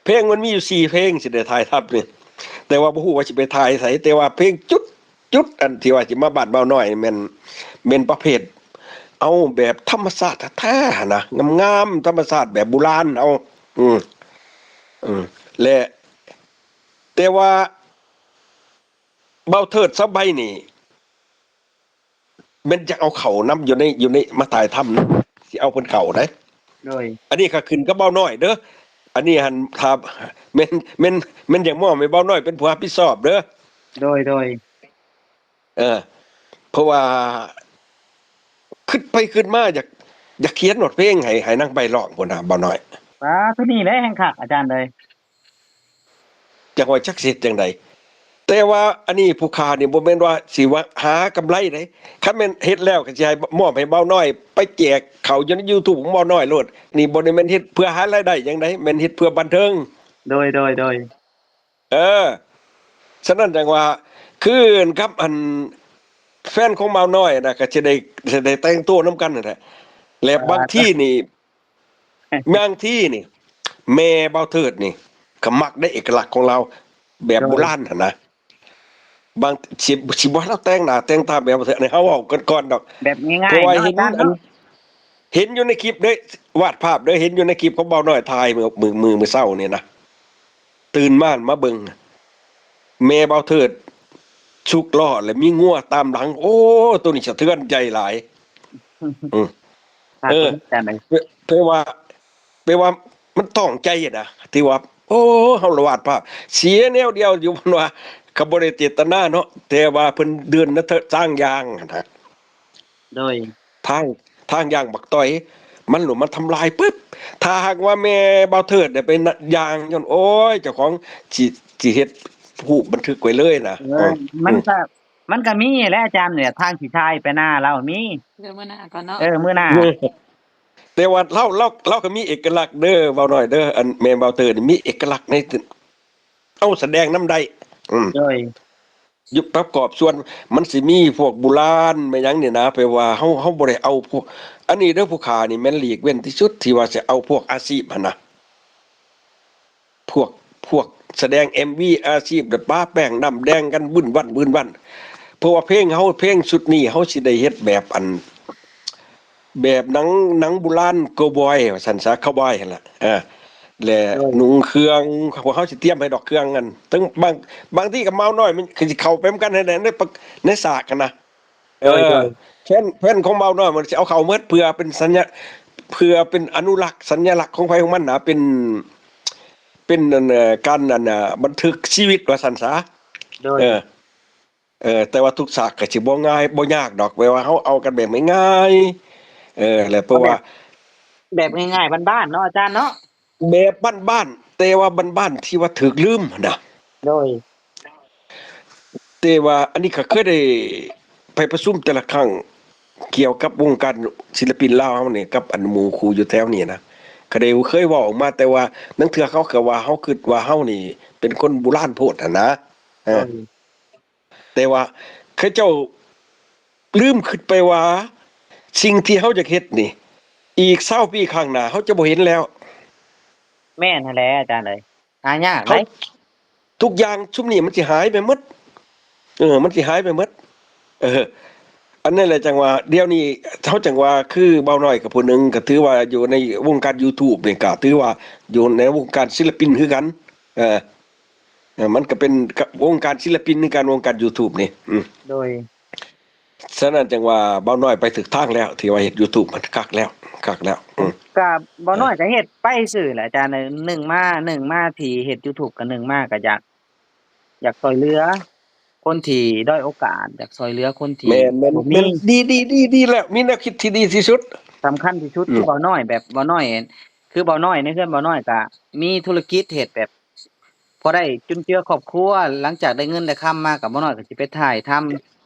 ເພງມັນມີຢູ່ສີ່ເພງຊິໄດ້ຖ່າຍທຳນີ້ ແຕ່ວ່າບໍ່ຮູ້ວ່າຊິໄປຖ່າຍໃສ ແຕ່ວ່າເພງຈຸດ ຈຸດອັນທີ່ວ່າຊິມາບ້ານເບົານ້ອຍແມ່ນ ແມ່ນປະເພດເອົາແບບທຳມະຊາດແທ້ໆຫັ້ນນະ ງາມໆ ທຳມະຊາດແບບບູຮານເຮົາ. ອືມ ອືມ ແລະ ແຕ່ວ່າເບົາເທີດສາວໃບນີ້ ແມ່ນຢາກເອົາເຂົ້ານຳຢູ່ໃນ ຢູ່ໃນ ມາຖ່າຍທຳນຳ ຊິເອົາເພິ່ນເຂົ້າໄດ໋. ໂດຍ ອັນນີ້ກໍຂຶ້ນກັບເບົານ້ອຍເດີ ອັນນີ້ຫັ້ນ ຖ້າແມ່ນ ແມ່ນ ແມ່ນຢາກມອບໃຫ້ເບົານ້ອຍເປັນຜູ້ຮັບຜິດຊອບເດີ. ໂດຍ ໂດຍ ເອີ ເພາະວ່າຄິດໄປຄິດມາ ຢາກ ຢາກຂຽນຮອດເພງໃຫ້ ໃຫ້ນາງໃບຮ້ອງພຸ້ນນະ ເບົານ້ອຍ. ປາ ໂຕນີ້ແຫຼະແຮ່ງຄັກອາຈານເອີຍ. ຈັກວ່າຈັກຊິເຮັດຈັ່ງໃດ ແຕ່ວ່າອັນນີ້ຜູ້ຂ້ານີ້ບໍ່ແມ່ນວ່າຊິວ່າຫາກຳໄລເດ້ ຄັນແມ່ນເຮັດແລ້ວກໍຊິໃຫ້ ມອບໃຫ້ເບົານ້ອຍ ໄປແຈກເຂົ້າຢູ່ໃນຢູທູບຂອງເບົານ້ອຍໂລດ. ນີ້ບໍ່ໄດ້ແມ່ນເຮັດເພື່ອຫາລາຍໄດ້ຫຍັງໃດ ແມ່ນເຮັດເພື່ອບັນເທີງ. ໂດຍ ໂດຍ ໂດຍ ເອີ ສະນັ້ນຈັ່ງວ່າ ຄືກັບອັນແຟນຂອງເບົານ້ອຍນະ ກໍຊິໄດ້ ຊິໄດ້ແຕ່ງໂຕນຳກັນຫັ້ນແຫຼະ ແລະ ບາງທີນີ້ ບາງທີນີ້ ແມ່ເບົາເທີດນີ້ກໍມັກໄດ້ເອກະລັກຂອງລາວແບບໂບລານຫັ້ນນະ. ບາງ ຊິ ຊິບໍ່ໃຫ້ລາວແຕ່ງໜ້າແຕ່ງຕາແບບເຮົາເວົ້າກັນກ່ອນດອກ ແບບງ່າຍໆ ເພາະວ່າເຫັນ ເນາະ ອັນ ເຫັນຢູ່ໃນຄລິບເດ້ ວາດພາບເດ້ ເຫັນຢູ່ໃນຄລິບຂອງເບົານ້ອຍຖ່າຍມື້ ມື້ ມື້ເຊົ້ານີ້ນະ ຕື່ນມາ ມາເບິ່ງ ແມ່ເບົາເທີດຊຸກລໍ້ ແລະ ມີງົວຕາມຫຼັງ. ໂອ້ ໂຕນີ້ສະເທືອນໃຈຫຼາຍ. ອືມ ເອີ ແປ ແປວ່າ ແປວ່າມັນຕ້ອງໃຈນະ ທີ່ວ່າ ໂອ້ ເຮົາລະວາດພາບ ເສຍແນວດຽວຢູ່ ເພິ່ນວ່າ ກໍບໍ່ໄດ້ເຈດຕະນາເນາະ ແຕ່ວ່າເພິ່ນເດີນນະ ທ- ທາງຍ່າງຫັ້ນນະ. ໂດຍ ທາງ ທາງຍ່າງບັກຕ້ອຍ ມັນໂລດມາທຳລາຍປຶບ ຖ້າຫາກວ່າແມ່ເບົາເທີດໄດ້ໄປນະ ຍ່າງ ຍ້ອນ ໂອ້ຍ ເຈົ້າຂອງຊິ ຊິເຮັດຮູບບັນທຶກໄວ້ເລີຍນະ. ເອີ ເອີ ມັນ ອືມ ກໍ ມັນກໍມີແຫຼະອາຈານ ແບບທາງຂີ້ຊາຍໄປນາລາວມີ. ເດີ ມື້ໜ້າກ່ອນເນາະ. ເອີ ມື້ໜ້າ. ແຕ່ວ່າລາວ ລາວ ລາວກໍມີເອກະລັກເດີ ເວົ້າໜ້ອຍເດີ ອັນແມ່ເວົ້າເຕີນີ້ມີເອກະລັກໃນ ເອົາສະແດງນຳໄດ້. ອືມ ໂດຍ ຢູ່ປະກອບສ່ວນ ມັນຊິມີພວກບູຮານແມ່ນຫຍັງນີ້ນະ ແປວ່າເຮົາ ເຮົາບໍ່ໄດ້ເອົາພວກ ອັນນີ້ເດີ ຜູ້ຂ້ານີ້ແມ່ນຫຼີກເວັ້ນທີ່ສຸດ ທີ່ວ່າຊິເອົາພວກອາຊີບຫັ້ນນະ ພວກ ພວກສະແດງເອັມວີອາຊີບ ແບບປະແປ້ງນ້ຳແດງກັນວື່ນວັ່ນວື່ນວັ່ນ ເພາະວ່າເພງເຮົາ ເພງຊຸດນີ້ເຮົາຊິໄດ້ເຮັດແບບອັນ ແບບໜັງ ໜັງບູຮານ cowboy ວ່າຊັ້ນຊະ cowboy ຫັ້ນລະ ເອີ ແລະ ໂດຍ ນຸ່ງເຄື່ອງ ພວກເຮົາຊິຕຽມໃຫ້ດອກເຄື່ອງນັ້ນ ເຖິງບາງ ບາງທີກໍເມົານ້ອຍ ມັນກໍຊິເຂົ້າໄປນຳກັນໃນ ໃນ ໃນສາກຫັ້ນນະ. ເອີ ໂດຍ ໂດຍ ແຟນ ແຟນຂອງເບົານ້ອຍມັນຊິເອົາເຂົ້າໝົດ ເພື່ອເປັນສັນຍະ ເພື່ອເປັນອະນຸລັກສັນຍະລັກຂອງໃຜຂອງມັນນະ ເປັນ ເປັນອັນ ການອັນ ບັນທຶກຊີວິດວ່າຊັ້ນສາ. ໂດຍ ເອີ ເອີ ແຕ່ວ່າທຸກສາກກໍຊິບໍ່ງ່າຍ ບໍ່ຍາກດອກ ແປວ່າເຮົາເອົາກັນແບບງ່າຍໆ ເອີ ແລ້ວເພາະວ່າ ແບບ ແບບງ່າຍໆບ້ານໆເນາະອາຈານເນາະ. ແບບບ້ານໆ ແຕ່ວ່າບ້ານໆທີ່ວ່າຖືກລືມນະ. ໂດຍ ແຕ່ວ່າອັນນີ້ກໍເຄີຍໄດ້ໄປປະຊຸມແຕ່ລະຄັ້ງ ກ່ຽວກັບວົງການສິລະປິນລາວເຮົານີ້ ກັບອັນໝູ່ຄູ່ຢູ່ແຖວນີ້ນະ ກໍໄດ້ເຄີຍເວົ້າອອກມາ ແຕ່ວ່າລາງເທື່ອເຂົາກໍວ່າ ເຮົາຄິດວ່າເຮົານີ້ເປັນຄົນບູຮານໂພດຫັ້ນນະ. ເອີ ໂດຍ ແຕ່ວ່າເຂົາເຈົ້າລືມຄິດໄປວ່າ ສິ່ງທີ່ເຮົາຢາກເຮັດນີ້ ອີກຊາວປີຂ້າງໜ້າເຮົາຈະບໍ່ເຫັນແລ້ວ. ແມ່ນຫັ້ນແຫຼະອາຈານເອີຍ ຫາຍາກເດ້. ເຮົາ ທຸກຢ່າງຊຸມນີ້ມັນຊິຫາຍໄປໝົດ. ເອີ ມັນຊິຫາຍໄປໝົດ. ເອີ ອັນນັ້ນແຫຼະ ຈັ່ງວ່າດຽວນີ້ເຮົາຈັ່ງວ່າ ຄືເບົານ້ອຍກັບຜູ້ໜຶ່ງ ກໍຖືວ່າຢູ່ໃນວົງການ YouTube ນີ້ ກໍຖືວ່າຢູ່ໃນວົງການສິລະປິນຄືກັນ. ເອີ ເອີ ມັນກໍເປັນ ກະ ວົງການສິລະປິນຄືກັນ ວົງການ YouTube ນີ້. ອືມ ໂດຍ ສະນັ້ນຈັ່ງວ່າເບົານ້ອຍໄປຖືກທາງແລ້ວ ທີ່ວ່າເຮັດ YouTube ມັນຄັກແລ້ວ ຄັກແລ້ວ. ອືມ ກະເບົານ້ອຍ ເອີ ກໍເຮັດໄປຊື່ແຫຼະອາຈານເອີຍ ໜຶ່ງມາ ໜຶ່ງມາທີ່ເຮັດ YouTube ກໍໜຶ່ງມາກໍຢາກ ຢາກຊ່ອຍເຫຼືອຄົນທີ່ດ້ອຍໂອກາດ ຢາກຊ່ອຍເຫຼືອຄົນທີ່ ແມ່ນໆ ບໍ່ມີ. ດີ ດີ ດີ ດີແລ້ວ ມີແນວຄິດທີ່ດີທີ່ສຸດ ສຳຄັນທີ່ສຸດ. ອືມ ຄືເບົານ້ອຍ ແບບເບົານ້ອຍ ຄືເບົານ້ອຍໃນເຮືອນເບົານ້ອຍກະມີທຸລະກິດເຮັດແບບ ພໍໄດ້ຈຸນເຈືອຄອບຄົວ ຫຼັງຈາກໄດ້ເງິນໄດ້ຄຳມາ ກໍບໍ່ນ້ອຍກໍຊິໄປຖ່າຍທຳ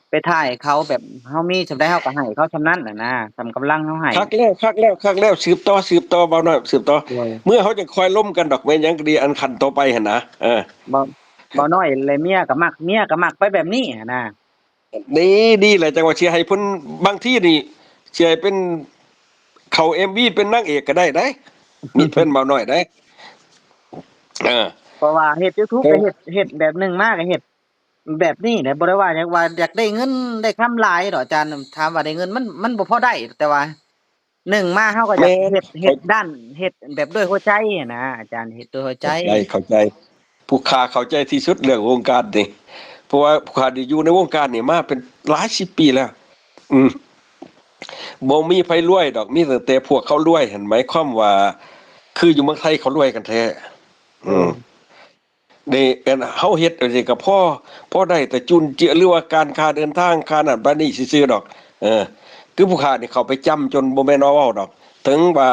ໄປຖ່າຍເຂົາ ແບບເຮົາມີສ່ຳໃດເຮົາກໍໃຫ້ເຂົາສ່ຳນັ້ນນະ ສ່ຳກຳລັງເຮົາໃຫ້. ຄັກແລ້ວ ຄັກແລ້ວ ຄັກແລ້ວ ສືບຕໍ່ ສືບຕໍ່ ເບົານ້ອຍ ສືບຕໍ່. ໂດຍ ເມື່ອເຮົາຈະຄ່ອຍລົມກັນດອກ ແມ່ນຫຍັງກໍດີ ອັນຂັ້ນຕໍ່ໄປຫັ້ນນະ. ເອີ ເບົາ ເບົານ້ອຍ ແລະເມຍກໍມັກ ເມຍກໍມັກໄປແບບນີ້ຫັ້ນນະ. ດີ ດີແຫຼະ ຈັ່ງວ່າຊິໃຫ້ເພິ່ນ ບາງທີນີ້ຊິໃຫ້ເປັນເຂົ້າເອັມວີເປັນນາງເອກກໍໄດ້ເດ້ ມີແຟນເບົານ້ອຍເດ້. ເອີ ເພາະວ່າເຮັດ YouTube ເອີ ກໍເຮັດ ເຮັດແບບໜຶ່ງມາກໍເຮັດແບບນີ້ແຫຼະ ບໍ່ໄດ້ວ່າຫຍັງ ວ່າຢາກໄດ້ເງິນໄດ້ຄຳຫຼາຍດອກອາຈານ. ຖາມວ່າໄດ້ເງິນ ມັນ ມັນບໍ່ພໍໄດ້ ແຕ່ວ່າ ໜຶ່ງມາເຮົາກໍຢາກ ແມ່ນ ເຮັດ ເຮັດດ້ານ ເຮັດແບບດ້ວຍຫົວໃຈຫັ້ນນະອາຈານ ເຮັດດ້ວຍຫົວໃຈ. ເຂົ້າໃຈ ເຂົ້າໃຈ ຜູ້ຂ້າເຂົ້າໃຈທີ່ສຸດເລື່ອງວົງການນີ້ ເພາະວ່າຜູ້ຂ້າໄດ້ຢູ່ໃນວົງການນີ້ມາເປັນຫຼາຍສິບປີແລ້ວ. ອືມ ບໍ່ມີໃຜລວຍດອກ ມີຕັ້ງແຕ່ພວກເຂົາລວຍຫັ້ນ ໝາຍຄວາມວ່າ ຄືຢູ່ເມືອງໄທເຂົາລວຍກັນແທ້. ອືມ ໂດຍ ນີ້ ອັນເຮົາເຮັດຈັ່ງຊີ້ກໍພໍ ພໍໄດ້ແຕ່ຈຸນເຈືອ ຫຼືວ່າການຄ່າເດີນທາງ ຄ່ານັ້ນປານນີ້ຊື່ໆດອກ. ເອີ ຄືຜູ້ຂ້ານີ້ເຂົ້າໄປຈຳຈົນບໍ່ແມ່ນວ່າເວົ້າດອກ ເຖິງວ່າ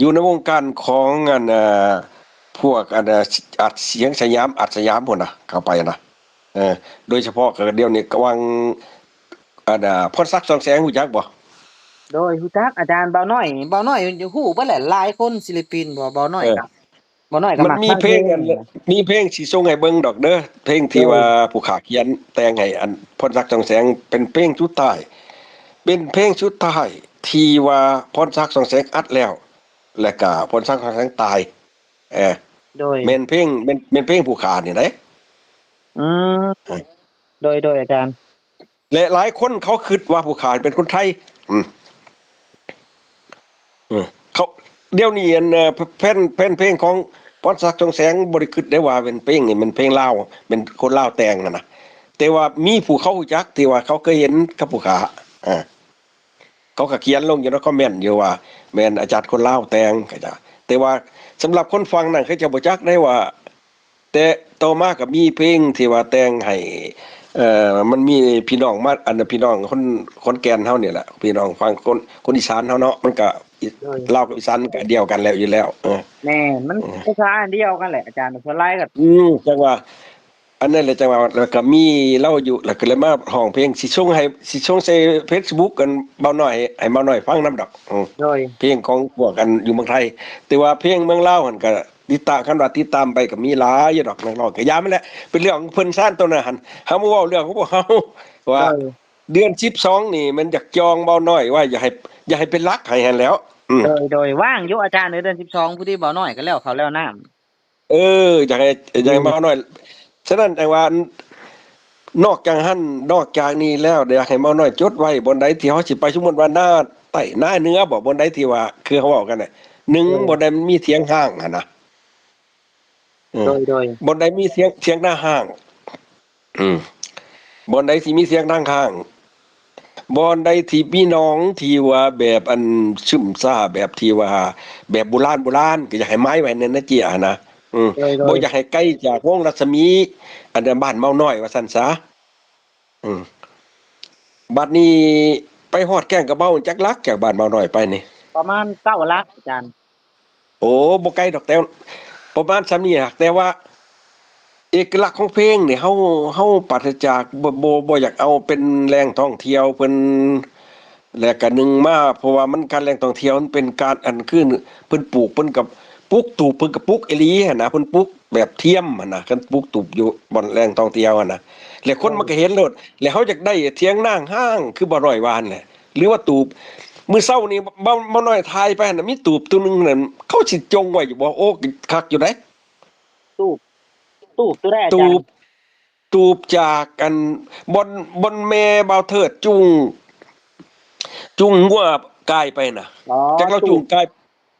ຢູ່ໃນວົງການຂອງອັນ ເອີ ພວກອັນ ເອີ ອັດສຽງສະຫຍາມ ອັດສະຫຍາມພຸ້ນນະ ເຂົ້າໄປນະ. ເອີ ໂດຍສະເພາະກໍດຽວນີ້ກະຫວ່າງອັນ ເອີ ພອນສັກ ສ່ອງແສງ ຮູ້ຈັກບໍ່? ໂດຍ ຮູ້ຈັກອາຈານ ເບົານ້ອຍ ເບົານ້ອຍຮູ້ເບິດແຫຼະ ຫຼາຍຄົນ ສິລະປິນ ເບົາ ເບົານ້ອຍ ເອີ ກໍ ບໍ່ນ້ອຍກໍມັກ ມັນມີເພງອັນ ມີເພງຊິສົ່ງໃຫ້ເບິ່ງດອກເດີ ເພງທີ່ວ່າຜູ້ຂ້າຂຽນແຕ່ງໃຫ້ອັນພອນສັກ ສ່ອງແສງ ເປັນເພງສຸດທ້າຍ ເປັນເພງສຸດທ້າຍທີ່ວ່າພອນສັກ ສ່ອງແສງ ອັດແລ້ວ ແລ້ວກະພອນສັກ ສ່ອງແສງ ຕາຍ. ເອີ ໂດຍ ແມ່ນເພງ ແມ່ນ ແມ່ນເພງຜູ້ຂ້ານີ້ເດ້. ອືມ ເອີ ໂດຍ ໂດຍອາຈານ. ແລະ ຫຼາຍຄົນເຂົາຄິດວ່າຜູ້ຂ້າເປັນຄົນໄທ. ອືມ ເອີ ເຂົາ ດຽວນີ້ອັນ ເອີ ແຟນ ແຟນເພງຂອງພອນສັກ ສ່ອງແສງ ບໍ່ໄດ້ຄິດໄດ້ວ່າເປັນເພງນີ້ແມ່ນເພງລາວ ເປັນຄົນລາວແຕ່ງຫັ້ນນະ ແຕ່ວ່າມີຜູ້ເຂົາຮູ້ຈັກທີ່ວ່າເຂົາເຄີຍເຫັນກັບຜູ້ຂ້າ ເອີ ເຂົາກໍຂຽນລົງຢູ່ໃນຄອມເມັນຢູ່ວ່າ ແມ່ນອາຈານຄົນລາວແຕ່ງ ເຂົາເຈົ້າ ແຕ່ວ່າສຳລັບຄົນຝັ່ງນັ້ນ ເຂົາເຈົ້າບໍ່ຈັກໄດ້ວ່າ ແຕ່ຕໍ່ມາກໍມີເພງທີ່ວ່າແຕ່ງໃຫ້ ເອີ ມັນມີພີ່ນ້ອງມາ ອັນ ພີ່ນ້ອງຄົນຂອນແກ່ນເຮົານີ້ແຫຼະ ພີ່ນ້ອງຝັ່ງຄົນ ຄົນອີສານເຮົາເນາະ ມັນກໍ ໂດຍ ລາວກັບອີສານມັນກໍອັນດຽວກັນແລ້ວຢູ່ແລ້ວ. ເອີ ແມ່ນ ມັນ ເອີ ພາສາອັນດຽວກັນແຫຼະອາຈານ ສ່ວນຫຼາຍກໍ ອືມ ຈັ່ງວ່າ ອັນນັ້ນແຫຼະ ຈັ່ງວ່າ ແລ້ວກໍມີລາວຢູ່ ແລ້ວກໍເລີຍມາຮ້ອງເພງ ຊິສົ່ງໃຫ້ ຊິສົ່ງໃສ່ເຟສບຸກ ອັນ ເບົານ້ອຍ ໃຫ້ເບົານ້ອຍຟັງນຳດອກ. ອືມ ໂດຍ ເພງຂອງພວກ ອັນ ຢູ່ເມືອງໄທ. ແຕ່ວ່າເພງເມືອງລາວຫັ້ນ ກໍຕິດຕາມ ຄັນວ່າຕິດຕາມໄປ ກໍມີຫຼາຍຢູ່ດອກ ນັກຮ້ອງ ກໍຢ່າມັນແຫຼະ ເປັນເລື່ອງຂອງເພິ່ນຊານ ໂຕນັ້ນຫັ້ນ. ເຮົາມາເວົ້າເລື່ອງຂອງພວກເຮົາວ່າ ໂດຍ ເດືອນສິບສອງນີ້ ແມ່ນຢາກຈອງເບົານ້ອຍໄວ້ ຢ່າໃຫ້ ຢ່າໃຫ້ເປັນຫຼັກໃຫ້ຫັ້ນແຫຼ້ວ. ອືມ ໂດຍ ໂດຍ ວ່າງຢູ່ອາຈານ ເດືອນສິບສອງ ພໍດີເບົານ້ອຍກໍແລ້ວເຂົ້າແລ້ວນ້ຳ. ເອີ ຢາກໃຫ້ ຢາກໃຫ້ ອືມ ເບົານ້ອຍ. ສະນັ້ນຈັ່ງວ່າ ນອກຈາກຫັ້ນ ນອກຈາກນີ້ແລ້ວ ຢາກໃຫ້ເບົານ້ອຍຈົດໄວ້ ບ່ອນໃດທີ່ເຮົາຊິໄປ ສົມມຸດວ່າໜ້າໃຕ້ ໜ້າເໜືອບໍ ບ່ອນໃດທີ່ວ່າ ຄືເຮົາເວົ້າກັນນະ ໜຶ່ງ ໂດຍ ບ່ອນໃດມັນມີຖຽງຮ້າງຫັ້ນນະ. ເອີ ໂດຍ ໂດຍ ບ່ອນໃດມີຖຽງ ຖຽງນາຮ້າງ ອືມ ບ່ອນໃດທີ່ມີຖຽງນາຮ້າງ ບ່ອນໃດທີ່ມີໜອງທີ່ວ່າແບບອັນຊຶມຊາ ແບບທີ່ວ່າແບບໂບລານ ໂບລານ ກໍຢາກໃຫ້ໄມ້ໄວ້ໃນ ໃນເຈ້ຍຫັ້ນນະ. ອືມ ໂດຍ ໂດຍ ບໍ່ຢາກໃຫ້ໄກຈາກວົງລັດສະໝີ ອັນນັ້ນບ້ານເບົານ້ອຍວ່າຊັ້ນຊະ. ອືມ ບັດນີ້ໄປຮອດແກ້ງກະເບົາ ຈັກຫຼັກຈາກບ້ານເບົານ້ອຍໄປນີ້? ປະມານເກົ້າຫຼັກອາຈານ. ໂອ້ ບໍ່ໄກດອກ ແຕ່ປະມານສ່ຳນີ້ນະ ແຕ່ວ່າເອກະລັກຂອງເພງນີ້ ເຮົາ ເຮົາປາສະຈາກ ບໍ່ ບໍ່ ບໍ່ຢາກເອົາເປັນແຫຼ່ງທ່ອງທ່ຽວເພິ່ນ ແລະກະໜຶ່ງມາ ເພາະວ່າມັນການແຫຼ່ງທ່ອງທ່ຽວ ມັນເປັນການ ອັນ ຄືເພິ່ນປູກ ເພິ່ນກະປຸກຕູບ ເພິ່ນກະປຸກອີ່ຫຼີຫັ້ນນະ ເພິ່ນປຸກແບບທຽມຫັ້ນນະ ຄັນປຸກຕູບຢູ່ບ່ອນແຫຼ່ງທ່ອງທ່ຽວຫັ້ນນະ ແລະຄົນມັນກະເຫັນໂລດ ແລະເຮົາຢາກໄດ້ຖຽງນາຮ້າງ ຄືບ່າວນ້ອຍວ່າຫັ້ນແຫຼະ ຫຼືວ່າຕູບ ມື້ເຊົ້ານີ້ ບ່າວ ບ່າວນ້ອຍຖ່າຍໄປຫັ້ນນະ ມີຕູບໂຕໜຶ່ງນັ້ນ ເຂົາຊິຈົ່ງໄວ້ຢູ່ບໍ່? ໂອ້ ຄັກຢູ່ໃດ໋. ຕູບ ຕູບໂຕໃດອາຈານ? ຕູບ ຕູບຈາກອັນ ບ່ອນ ບ່ອນແມ່ບ່າວເທີດຈູງ ຈູງງົວກາຍໄປນະ. ອໍ ຈັກລາວຈູງກາຍ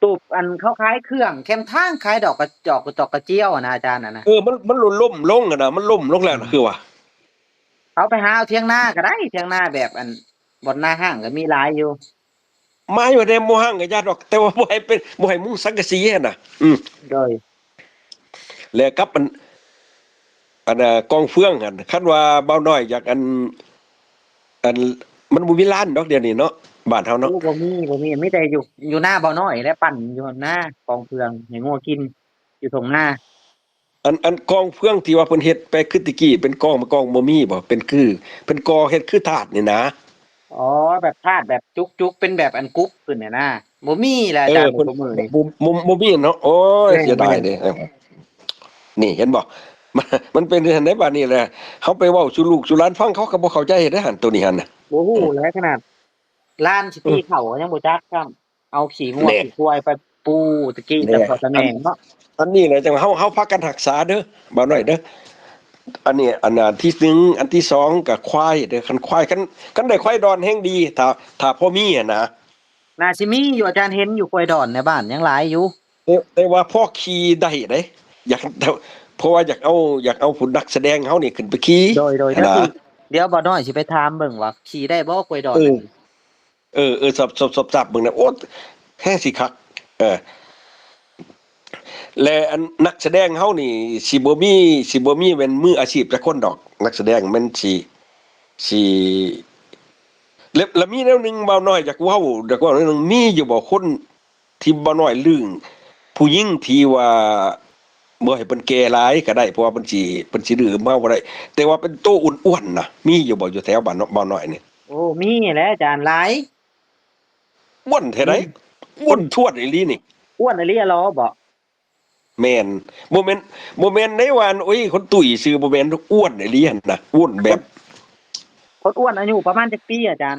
ຕູບ ອັນເຂົາຂາຍເຄື່ອງແຄມທາງ ຂາຍດອກກະຈອກ ດອກກະຈຽວຫັ້ນນະອາຈານ ອັນນະ. ເອີ ມັນ ມັນລົ້ມລົງຫັ້ນນະ ມັນລົ້ມລົງແລ້ວນະ ອືມ ຄືວ່າ ເຮົາໄປຫາເອົາຖຽງນາກໍໄດ້ ຖຽງນາແບບອັນ ບ່ອນນາຮ້າງກໍມີຫຼາຍຢູ່. ມາຢູ່ແນມບໍ່ຮ້າງກໍຢ່າດອກ ແຕ່ວ່າບໍ່ໃຫ້ເປັນ ບໍ່ໃຫ້ມຸງສັງກະສີຫັ້ນນະ. ອືມ ໂດຍ ແລະກັບອັນ ອັນ ອາ ກອງເຟືອງຫັ້ນ ຄັນວ່າບ່າວນ້ອຍຢາກອັນ ອັນ ມັນບໍ່ມີລານດອກດຽວນີ້ເນາະ ບ້ານເຮົາເນາະ. ໂອ້ ບໍ່ມີ ບໍ່ມີ ມີແຕ່ຢູ່ ຢູ່ນາບ່າວນ້ອຍແຫຼະ ປັ່ນຢູ່ນາ ກອງເຟືອງໃຫ້ງົວກິນ ຢູ່ທົ່ງນາ. ອັນ ອັນກອງເຟືອງທີ່ວ່າເພິ່ນເຮັດໄປຄືແຕ່ກີ້ ເປັນກອງ ເປັນກອງ ບໍ່ມີບໍ່? ເປັນຄື ເພິ່ນກໍ່ເຮັດຄືຖາດນີ້ນາ. ອໍ ແບບຖາດແບບຈຸກໆ ເປັນແບບອັນກຸບຂຶ້ນຫັ້ນນາ ບໍ່ມີແລ້ວອາຈານ. ເອີ ເພິ່ນ ທຸກມື້ນີ້ ບໍ່ ບໍ່ ບໍ່ມີເນາະ. ໂອ້ຍ ແມ່ນ ເສຍດາຍເດ້. ແມ່ນ ນີ້ເຫັນບໍ່? ມັນ ມັນເປັນຈັ່ງຊັ້ນໃດ໋ ບາດນີ້ແຫຼະ ເຮົາໄປເວົ້າສູ່ລູກສູ່ຫຼານຟັງ ເຂົາກໍບໍ່ເຂົ້າໃຈເດ້ຫັ້ນ ໂຕນີ້ຫັ້ນນະ. ບໍ່ຮູ້ແຫຼະ ຂະໜາດ ຫຼານຊິຕີເຂົ້າກໍຍັງບໍ່ຈັກຊ້ຳ ເອົາຂີ້ງົວ ແນ່ ຂີ້ຄວາຍໄປປູຕະກີ້ ແນ່ ແຕ່ພໍ່ແຕ່ແມ່ເນາະ. ອັນ ອັນນີ້ແຫຼະ ຈັ່ງເຮົາ ເຮົາພາກັນຮັກສາເດີ ບ່າວນ້ອຍເດີ. ອັນນີ້ ອັນ ອັນທີໜຶ່ງ ອັນທີສອງກໍຄວາຍເດີ ຄັນຄວາຍ ຄັນ ຄັນໄດ້ຄວາຍດອນແຮງດີ ຖ້າ ຖ້າພໍມີຫັ້ນນະ. ໜ້າຊິມີຢູ່ ອາຈານເຫັນຢູ່ ຄວາຍດອນໃນບ້ານຍັງຫຼາຍຢູ່ ແຕ່ ແຕ່ວ່າພໍຂີ່ໄດ້ເດ້ ຢາກ ເພາະວ່າຢາກເອົາ ຢາກເອົາຜູ້ນັກສະແດງເຮົານີ້ຂຶ້ນໄປຂີ່. ໂດຍ ໂດຍ ຫັ້ນນະ ດຽວ ດຽວບ່າວນ້ອຍຊິໄປຖາມເບິ່ງວ່າຂີ່ໄດ້ບໍ່ຄວາຍດອນ. ເອີ ເອີ ເອີ ສອບ ສອບ ສອບ ສອບເບິ່ງນະ ໂອ້ ແຮງຊິຄັກ. ເອີ ແລະ ອັນ ນັກສະແດງເຮົານີ້ ຊິບໍ່ມີ ຊິບໍ່ມີແມ່ນມືອາຊີບຈັກຄົນດອກ ນັກສະແດງແມ່ນຊິ ຊິ ແລະ ແລະ ມີແນວໜຶ່ງ ບ່າວນ້ອຍຢາກເວົ້າ ຢາກເວົ້າແນວໜຶ່ງ ມີຢູ່ບໍ່ຄົນທີ່ບ່າວນ້ອຍລຶ້ງ ຜູ້ຍິງທີ່ວ່າ ບໍ່ໃຫ້ເພິ່ນແກ່ຫຼາຍກໍໄດ້ ເພາະວ່າເພິ່ນຊິ ເພິ່ນຊິດື້ເຮົາບໍ່ໄດ້ ແຕ່ວ່າເປັນໂຕອ້ວນໆນະ ມີຢູ່ບໍ່ ຢູ່ແຖວບ້ານ ບ່າວນ້ອຍນີ້? ໂອ້ ມີແຫຼະອາຈານ ຫຼາຍ. ອ້ວນແທ້ໃດ໋ ອືມ ອ້ວນທ້ວນອີ່ຫຼີນີ້ ອ້ວນອີ່ຫຼີ ອາຫຼໍບໍ? ແມ່ນ ບໍ່ແມ່ນ ບໍ່ແມ່ນໃດວ່າ ໂອ້ຍ ຄົນຕຸ້ຍຊື່ ບໍ່ແມ່ນ ອ້ວນອີ່ຫຼີຫັ້ນນະ ອ້ວນແບບ ຄົນ ຄົນອ້ວນອາຍຸປະມານຈັກປີອາຈານ?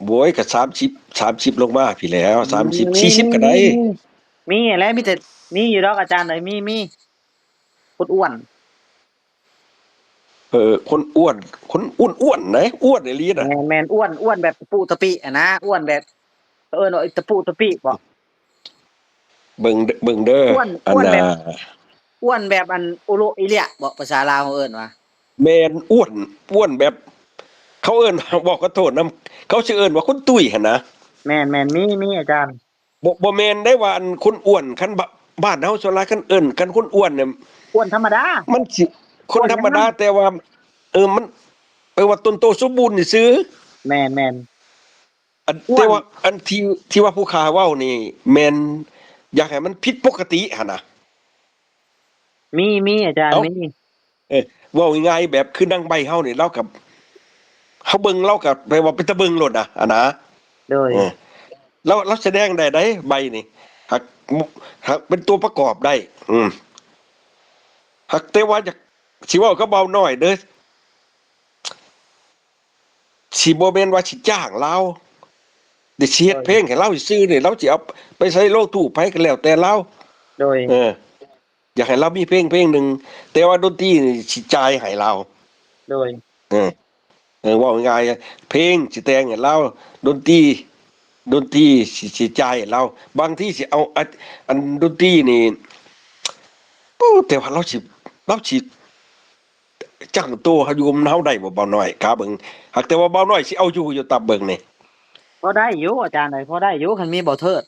ໂອ້ຍ ກໍສາມສິບ ສາມສິບລົງມາພີ້ແຫຼ້ວ ອືມ ສາມສິບ ສີ່ສິບກໍໄດ້. ມີ ມີ ມີແຫຼະ ມີແຕ່ ມີຢູ່ດອກອາຈານເອີຍ ມີ ມີ ຄົນອ້ວນ. ເອີ ຄົນອ້ວນ ຄົນອ້ວນໆນະ ອ້ວນອີ່ຫຼີນະ. ແມ່ນໆ ອ້ວນ ອ້ວນແບບຕະປຸຕະປິຫັ້ນນະ ອ້ວນແບບ ເຂົາເອີ້ນວ່າຕະປຸຕະປິບໍ? ເບິ່ງ ເບິ່ງເດີ ອ້ວນ ອ້ວນແບບ ອ້ວນແບບອັນໂອໂລະອີເລຍະບໍ ພາສາລາວເຮົາເອີ້ນວ່າ. ແມ່ນ ອ້ວນ ອ້ວນແບບ ເຂົາເອີ້ນ ເວົ້າ ຂໍໂທດນຳ ເຂົາຊິເອີ້ນວ່າຄົນຕຸ້ຍຫັ້ນນະ. ແມ່ນໆ ມີ ມີອາຈານ. ບໍ່ ບໍ່ແມ່ນໄດ້ວ່າ ອັນ ຄົນອ້ວນ ຄັນ ບ- ບ້ານເຮົາສ່ວນຫຼາຍ ຄັນເອີ້ນກັນຄົນອ້ວນນີ້ ອ້ວນທຳມະດາ ມັນຊິ ຄົນທຳມະດາ ແຕ່ວ່າ ເອີ ມັນ ແປວ່າຕົນໂຕສົມບູນຊື່ໆ. ແມ່ນໆ ອັນ ແຕ່ວ່າອັນທີ່ ທີ່ວ່າຜູ້ຂ້າເວົ້ານີ້ ແມ່ນຢາກໃຫ້ມັນຜິດປົກກະຕິຫັ້ນນະ. ມີ ມີອາຈານ ມີ ເອີ ເວົ້າງ່າຍໆ ແບບຄືນາງໃບເຮົານີ້ ລາວກໍ ເຮົາເບິ່ງລາວກໍແບບວ່າເປັນຕາເບິ່ງໂລດນະ ອັນນະ ໂດຍ ເອີ ລາວ ລາວສະແດງໄດ້ໃດ໋ ໃບນີ້ ຫາກ ຫາກເປັນຕົວປະກອບໄດ້ ອືມ ຫາກແຕ່ວ່າຢາກ ຊິເວົ້າກັບເບົານ້ອຍເດີ ຊິບໍ່ແມ່ນວ່າຊິຈ້າງລາວ ແຕ່ຊິເຮັດ ໂດຍ ເພງໃຫ້ລາວຊື່ໆນີ້ ລາວຊິເອົາໄປໃສ່ໂລງທູບໃຜກໍແລ້ວແຕ່ລາວ ໂດຍ ເອີ ຢາກໃຫ້ລາວມີເພງເພງໜຶ່ງ ແຕ່ວ່າດົນຕີນີ້ຊິຈ່າຍໃຫ້ລາວ ໂດຍ ເອີ ເອີ ເວົ້າງ່າຍໆ ເພງຊິແຕ່ງໃຫ້ລາວ ດົນຕີ ດົນຕີຊິ ຊິຈ່າຍໃຫ້ລາວ ບາງທີຊິເອົາ ອັນ ອັນດົນຕີນີ້ ໂອ້ ແຕ່ວ່າລາວຊິ ລາວຊິ ຈັກໂຕເຮົາຢູ່ນຳເຮົາໄດ້ບໍ່ ເບົານ້ອຍ ຖ້າເບິ່ງ ຫາກແຕ່ວ່າເບົານ້ອຍຊິເອົາຢູ່ ຢູ່ຕາມເບິ່ງນີ້ ພໍໄດ້ຢູ່ອາຈານເອີຍ ພໍໄດ້ຢູ່ ຄັນມີເບົາເທີດ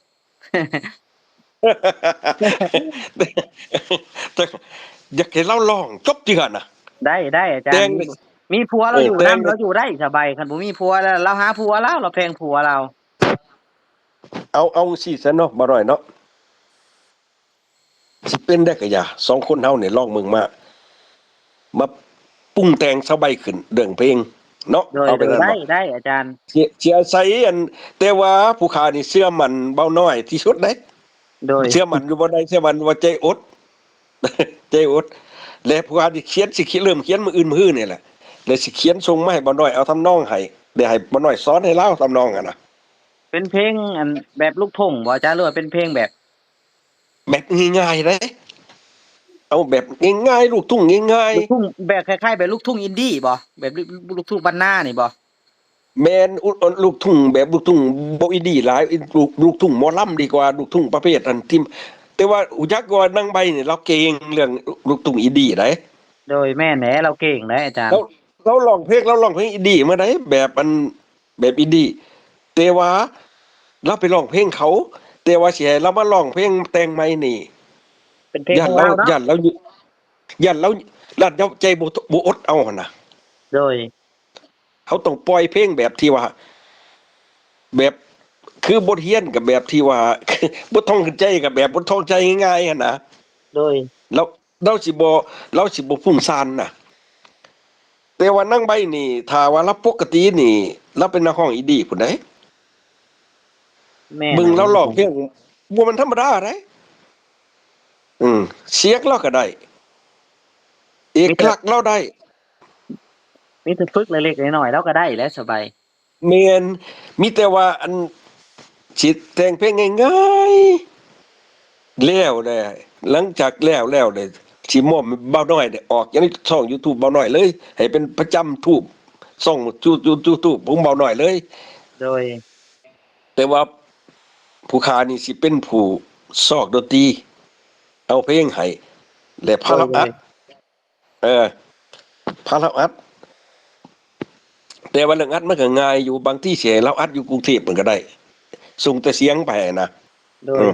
ຢາກໃຫ້ລາວຮ້ອງຈົບເທື່ອນະ ໄດ້ ໄດ້ອາຈານ ມີ ມີຜົວລາວຢູ່ນຳ ເອີ ແຕ່ງ ລາວຢູ່ໄດ້ສະບາຍ ຄັນບໍ່ມີຜົວລາວ ລາວຫາຜົວລາວ ລາວແພງຜົວລາວ ເອົາ ເອົາຈັ່ງຊີ້ຊະເນາະ ເບົານ້ອຍເນາະ ຊິເປັນໄດ້ກະຢ່າ ສອງຄົນເຮົານີ້ລອງເບິ່ງມາ ມາປຸງແຕ່ງສາວໃບຂຶ້ນເລື່ອງເພງເນາະ ໂດຍ ເອົາໄປນັ້ນ ໄດ້ ບໍ່ ໄດ້ອາຈານ ຊິ ຊິອາໄສອັນ ແຕ່ວ່າຜູ້ຂ້ານີ້ເຊື່ອໝັ້ນເບົານ້ອຍທີ່ສຸດເດ້ ໂດຍ ເຊື່ອໝັ້ນຢູ່ເບົານ້ອຍ ເຊື່ອໝັ້ນວ່າໃຈອົດ ໃຈອົດ ແລະຜູ້ຂ້ານີ້ຂຽນ ຊິເລີ່ມຂຽນມື້ອື່ນມື້ຮືນີ້ແຫຼະ ແລະຊິຂຽນສົ່ງມາໃຫ້ເບົານ້ອຍເອົາທຳນອງໃຫ້ ແລະໃຫ້ເບົານ້ອຍສອນໃຫ້ລາວທຳນອງຫັ້ນນະ ເປັນເພງອັນແບບລູກທົ່ງບໍ່ອາຈານ ຫຼືວ່າເປັນເພງແບບ ແບບງ່າຍໆເດ້ ເອົາແບບງ່າຍໆ ລູກທຸ່ງງ່າຍໆ ລູກທຸ່ງແບບຄ້າຍໆແບບລູກທຸ່ງອິນດີ້ບໍ່ ແບບລູກ ລູກທຸ່ງບ້ານນານີ້ບໍ່ ແມ່ນ ອຸ ລູກທຸ່ງແບບລູກທຸ່ງບໍ່ອິນດີ້ຫຼາຍ ລູກ ລູກທຸ່ງໝໍລຳດີກວ່າ ລູກທຸ່ງປະເພດອັນທີ່ ແຕ່ວ່າຮູ້ຈັກວ່ານາງໃບນີ້ລາວເກັ່ງເລື່ອງລູກທຸ່ງອິນດີ້ໃດ໋ ໂດຍ ແມ່ນແຫຼະ ລາວເກັ່ງເດ້ອາຈານ ລາວ ລາວຮ້ອງເພງ ລາວຮ້ອງເພງອິນດີ້ມາໄດ໋ ແບບອັນ ແບບອິນດີ້ ແຕ່ວ່າລາວໄປຮ້ອງເພງເຂົາ ແຕ່ວ່າຊິໃຫ້ລາວມາຮ້ອງເພງແຕ່ງໃໝ່ນີ້ ເປັນເພງຂອງລາວເນາະ ຢ້ານລາວ ຢ້ານລາວ ຢ້ານລາວ ຢ້ານລາວໃຈບໍ່ ບໍ່ອົດເອົາຫັ້ນນະ ໂດຍ ເຮົາຕ້ອງປ່ອຍເພງແບບທີ່ວ່າ ແບບ ຄືບົດຮຽນກໍແບບທີ່ວ່າ ບົດທ່ອງຂຶ້ນໃຈກໍແບບບົດທ່ອງໃຈງ່າຍໆຫັ້ນນະ ໂດຍ ລາວ ລາວຊິບໍ່ ລາວຊິບໍ່ຟຸ້ງຊານນະ ແຕ່ວ່ານາງໃບນີ້ ຖ້າວ່າລາວປົກກະຕິນີ້ ລາວເປັນນັກຮ້ອງອິນດີ້ພຸ້ນໃດ໋ ແມ່ນ ເບິ່ງລາວຮ້ອງເພງ ບໍ່ແມ່ນທຳມະດາໃດ໋ ອືມ ສຽງລາວກໍໄດ້ ເອກະລັກລາວໄດ້ ມີແຕ່ຝຶກເລັກໆນ້ອຍໆ ລາວກໍໄດ້ແຫຼະ ສະບາຍ ແມ່ນ ມີແຕ່ວ່າອັນ ຊິແຕ່ງເພງງ່າຍໆ ແລ້ວແຫຼະ ຫຼັງຈາກແລ້ວແລ້ວເດ້ ຊິມອບໃຫ້ບ່າວນ້ອຍໄດ້ອອກຢູ່ໃນຊ່ອງຢູທູບບ່າວນ້ອຍເລີຍ ໃຫ້ເປັນປະຈຳທູບ ຊ່ອງຢູທູບຂອງບ່າວນ້ອຍເລີຍ ໂດຍ ແຕ່ວ່າຜູ້ຂ້ານີ້ຊິເປັນຜູ້ຊອກດົນຕີ ເອົາເພງໃຫ້ ແລະພາລາວອັດ ເອີ ພາລາວອັດ ແຕ່ວ່າເລື່ອງອັດມັນກໍງ່າຍຢູ່ ບາງທີຊິໃຫ້ລາວອັດຢູ່ກຸງເທບພຸ້ນກໍໄດ້ ສົ່ງແຕ່ສຽງໄປນະ ໂດຍ ເອີ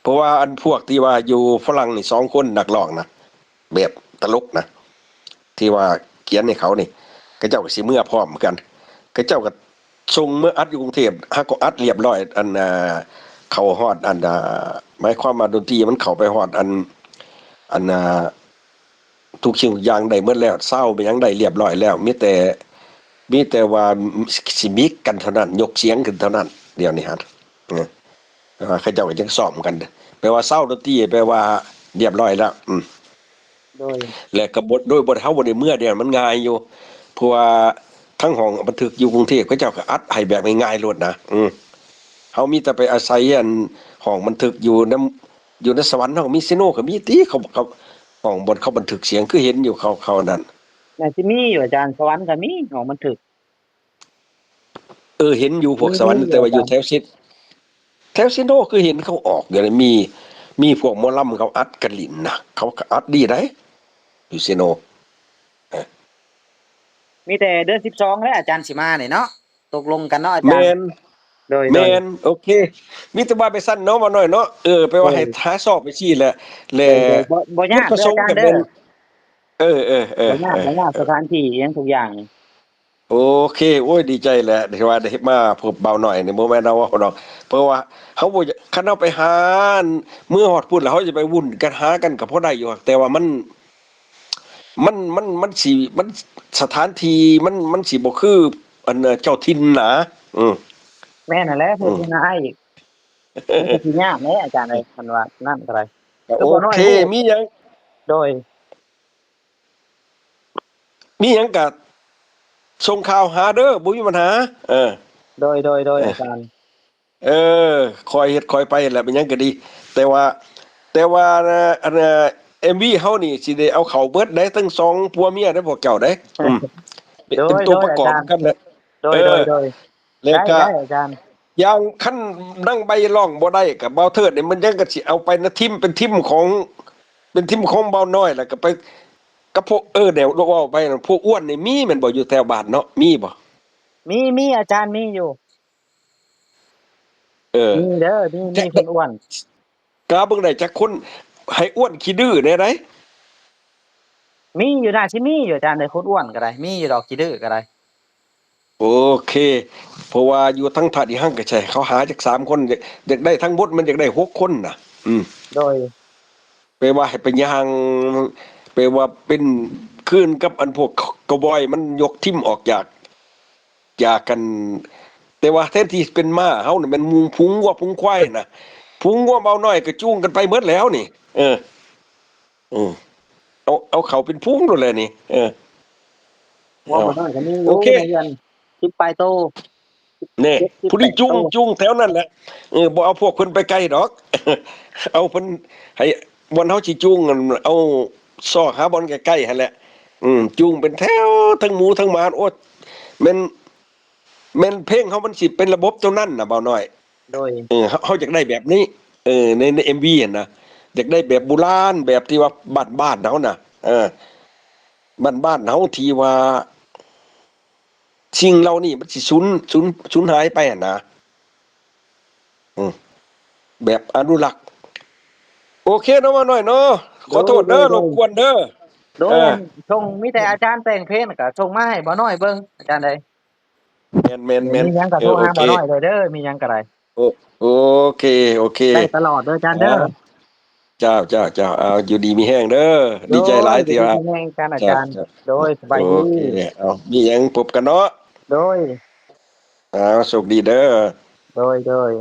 ເພາະວ່າອັນພວກທີ່ວ່າຢູ່ຝຣັ່ງນີ້ສອງຄົນນັກຮ້ອງນະ ແບບຕະຫຼົກນະ ທີ່ວ່າຂຽນໃຫ້ເຂົານີ້ ເຂົາເຈົ້າກໍຊິເມືອພ້ອມຄືກັນ ເຂົາເຈົ້າກໍສົ່ງເມືອອັດຢູ່ກຸງເທບ ຫາກໍອັດລຽບຮ້ອຍ ອັນ ອ່າ ເຂົ້າຮອດ ອັນ ອ່າ ໝາຍຄວາມວ່າດົນຕີມັນເຂົ້າໄປຮອດ ອັນ ອັນ ອ່າ ທຸກສິ່ງທຸກຢ່າງໄດ້ໝົດແລ້ວ ຊາວໄປຫຍັງໄດ້ລຽບຮ້ອຍແລ້ວ ມີແຕ່ ມີແຕ່ວ່າຊິມິກກັນເທົ່ານັ້ນ ຍົກສຽງຂຶ້ນເທົ່ານັ້ນ ດຽວນີ້ຫັ້ນ ເອີ ແຕ່ວ່າເຂົາເຈົ້າກໍຍັງຊ້ອມກັນ ແປວ່າຊາວດົນຕີ ແປວ່າລຽບຮ້ອຍແລ້ວ ອືມ ໂດຍ ແລະກໍບໍ່ ໂດຍບໍ່ ເຮົາບໍ່ໄດ້ເມືອດຽວ ມັນງ່າຍຢູ່ ເພາະວ່າທາງຫ້ອງບັນທຶກຢູ່ກຸງເທບ ເຂົາເຈົ້າກໍອັດໃຫ້ແບບງ່າຍໆໂລດນະ ອືມ ເຮົາມີແຕ່ໄປອາໄສອັນຫ້ອງບັນທຶກຢູ່ນຳ ຢູ່ໃນສະຫວັນເຮົາກໍມີ ເຊໂນກໍມີຕິ ເຂົາ ເຂົາ ຫ້ອງບ່ອນເຂົາບັນທຶກສຽງ ຄືເຫັນຢູ່ເຂົາ ເຂົານັ້ນ ໜ້າຊິມີຢູ່ອາຈານ ສະຫວັນກໍມີຫ້ອງບັນທຶກ ເອີ ເຫັນຢູ່ພວກສະຫວັນ ມີຢູ່ ແຕ່ວ່າຢູ່ແຖວເຊ ແຖວເຊໂນຄືເຫັນເຂົາອອກຢູ່ ມີ ມີພວກໝໍລຳເຂົາອັດກັນຫຼິ້ນນະ ເຂົາກໍອັດດີໃດຢູ່ເຊໂນ ເອີ ມີແຕ່ເດືອນສິບສອງແຫຼະອາຈານຊິມານີ້ເນາະ ຕົກລົງກັນເນາະອາຈານ ແມ່ນ ໂດຍ ແມ່ນ ໂດຍ ໂອເຄ ມີແຕ່ວ່າໄປຊັ້ນເນາະ ບ່າວນ້ອຍເນາະ ເອີ ແປວ່າໃຫ້ຫາຊອກໄປຊີ້ແຫຼະ ແລະ ໂດຍ ໂດຍ ບໍ່ ບໍ່ຍາກເດີອາຈານເດີ ເອີ ເອີ ເອີ ບໍ່ຍາກ ເອີ ບໍ່ຍາກ ເອີ ສະຖານທີ່ຫຍັງທຸກຢ່າງ ໂອເຄ ໂອ້ຍ ດີໃຈແຫຼະ ທີ່ວ່າໄດ້ມາພົບບ່າວນ້ອຍນີ້ ບໍ່ແມ່ນເຮົາເວົ້າດອກ ເພາະວ່າເຮົາບໍ່ ຄັນເຮົາໄປຫາ ເມືອຮອດພຸ້ນແລ້ວ ເຮົາຈະໄປວຸ້ນກັນຫາກັນກໍພໍໄດ້ຢູ່ ແຕ່ວ່າມັນ ມັນ ມັນ ມັນຊິ ມັນ ສະຖານທີ່ມັນ ມັນຊິບໍ່ຄືອັນເຈົ້າຖິ່ນນະ. ອືມ ແມ່ນຫັ້ນແຫຼະ ອືມ ເຮັດຈັ່ງໃດອີກ ມັນກໍຊິຍາກແຫຼະອາຈານເອີຍ ຄັນວ່ານັ້ນກໍໄດ້. ກໍໂອເຄ ມີຫຍັງ ໂດຍ ມີຫຍັງກະສົ່ງຂ່າວຫາເດີ ບໍ່ມີບັນຫາ. ເອີ ໂດຍ ໂດຍ ໂດຍ ເອີ ອາຈານ ເອີ ຄ່ອຍເຮັດຄ່ອຍໄປແຫຼະ ເປັນຫຍັງກະດີ. ແຕ່ວ່າ ແຕ່ວ່າ ອັນ ເອັມວີເຮົານີ້ຊິໄດ້ເອົາເຂົ້າເບິດໄດ໋ ທັງສອງຜົວເມຍໄດ໋ ພວກເຈົ້າໄດ໋. ອືມ ເປັນ ໂດຍ ເປັນຕົວປະກອບ ໂດຍ ອາຈານ ກັນແຫຼະ. ໂດຍ ເອີ ໂດຍ ໂດຍ ແລ້ວກະ ໄດ້ ໄດ້ອາຈານ ຢ່າງຄັນນາງໃບຮ້ອງບໍ່ໄດ້ ກະບ່າວເທີດນີ້ ມັນຍັງກະຊິເອົາໄປນະ ທີມ ເປັນທີມຂອງ ເປັນທີມຂອງບ່າວນ້ອຍ ແລ້ວກະໄປກັບພວກ ເອີ ແນວເວົ້າໄປນະ ພວກອ້ວນນີ້ມີແມ່ນບໍ່ ຢູ່ແຖວບ້ານເນາະ ມີບໍ່? ມີ ມີອາຈານ ມີຢູ່. ເອີ ມີເດີ ມີ ມີຄົນອ້ວນ ກະເບິ່ງໄດ້ຈັກຄົນ ໃຫ້ອ້ວນຂີ້ດື້ແດ່ໃດ. ມີຢູ່ ໜ້າຊິມີຢູ່ອາຈານເອີຍ ຄົນອ້ວນກໍໄດ້ ມີຢູ່ດອກ ຂີ້ດື້ກໍໄດ້. ໂອເຄ ເພາະວ່າຢູ່ທາງທ່າດອີ່ຮັ່ງກໍໃຫ້ເຂົາຫາຈັກສາມຄົນ ຢາກ ຢາກໄດ້ທັງໝົດ ມັນຢາກໄດ້ຫົກຄົນນະ. ອືມ ໂດຍ ແປວ່າໃຫ້ໄປຍ່າງ ແປວ່າເປັນຄືນກັບອັນພວກເກົາບອຍ ມັນຍົກທີມອອກຈາກ ຈາກກັນ ແຕ່ວ່າແທນທີ່ເປັນມ້າ ເຮົານີ້ແມ່ນໝູ່ຝູງງົວຝູງຄວາຍນະ ຝູງງົວເບົານ້ອຍກໍຈູງກັນໄປໝົດແລ້ວນີ້. ເອີ ເອີ ເອົາ ເອົາເຂົ້າເປັນຝູງໂລດແຫຼະນີ້. ເອີ ງົວເບົານ້ອຍກໍມີຢູ່ ໂອເຄ ໃນເຮືອນ ສິບປາຍໂຕ. ແນ່ ຜູ້ນີ້ຈູງ ຈູງແຖວນັ້ນແຫຼະ. ເອີ ບໍ່ເອົາພວກເພິ່ນໄປໄກດອກ ເອົາເພິ່ນໃຫ້ ບ່ອນເຮົາຊິຈູງ ເອົາຊອກຫາບ່ອນໃກ້ໆຫັ້ນແຫຼະ. ອືມ ຈູງເປັນແຖວ ທັງໝູທັງໝາ. ໂອ້ ແມ່ນ ແມ່ນເພງເຮົາມັນຊິເປັນລະບົບຕົວນັ້ນນະ ບ່າວນ້ອຍ. ໂດຍ ເອີ ເຮົາ ເຮົາຢາກໄດ້ແບບນີ້ ເອີ ໃນ ໃນເອັມວີຫັ້ນນະ ຢາກໄດ້ແບບບູຮານ ແບບທີ່ວ່າບ້ານໆເຮົານະ. ເອີ ບ້ານໆເຮົາທີ່ວ່າ ສິ່ງເຫຼົ່ານີ້ມັນຊິສູນ ສູນ ສູນຫາຍໄປຫັ້ນນະ. ອືມ ແບບອະນຸລັກ. ໂອເຄເນາະ ບ່າວນ້ອຍເນາະ ຂໍໂທດເດີ ໂດຍ ໂດຍ ລົບກວນເດີ. ໂດຍ ເອີ ສົ່ງ ມີແຕ່ອາຈານແຕ່ງເພງ ແລ້ວກໍສົ່ງມາໃຫ້ບ່າວນ້ອຍເບິ່ງ ອາຈານເອີຍ. ແມ່ນໆໆ ມີຫຍັງກໍໂທຫາ ເອີ ໂອເຄ ບ່າວນ້ອຍເດີ ມີຫຍັງກໍໄດ້. ໂອ ໂອເຄ ໂອເຄ ໄດ້ຕະຫຼອດເດີອາຈານເດີ. ເຈົ້າ ເຈົ້າ ເຈົ້າ ເອົາ ຢູ່ດີມີແຮງເດີ. ໂດຍ ດີໃຈຫຼາຍທີ່ວ່າ ຢູ່ດີມີແຮງກັນອາຈານ. ເຈົ້າ ເຈົ້າ ໂດຍ ສະບາຍດີ. ໂອເຄ ເອົາ ມີຫຍັງພົບກັນເນາະ. ໂດຍ ເອົາ ໂຊກດີເດີ. ໂດຍ ໂດຍ.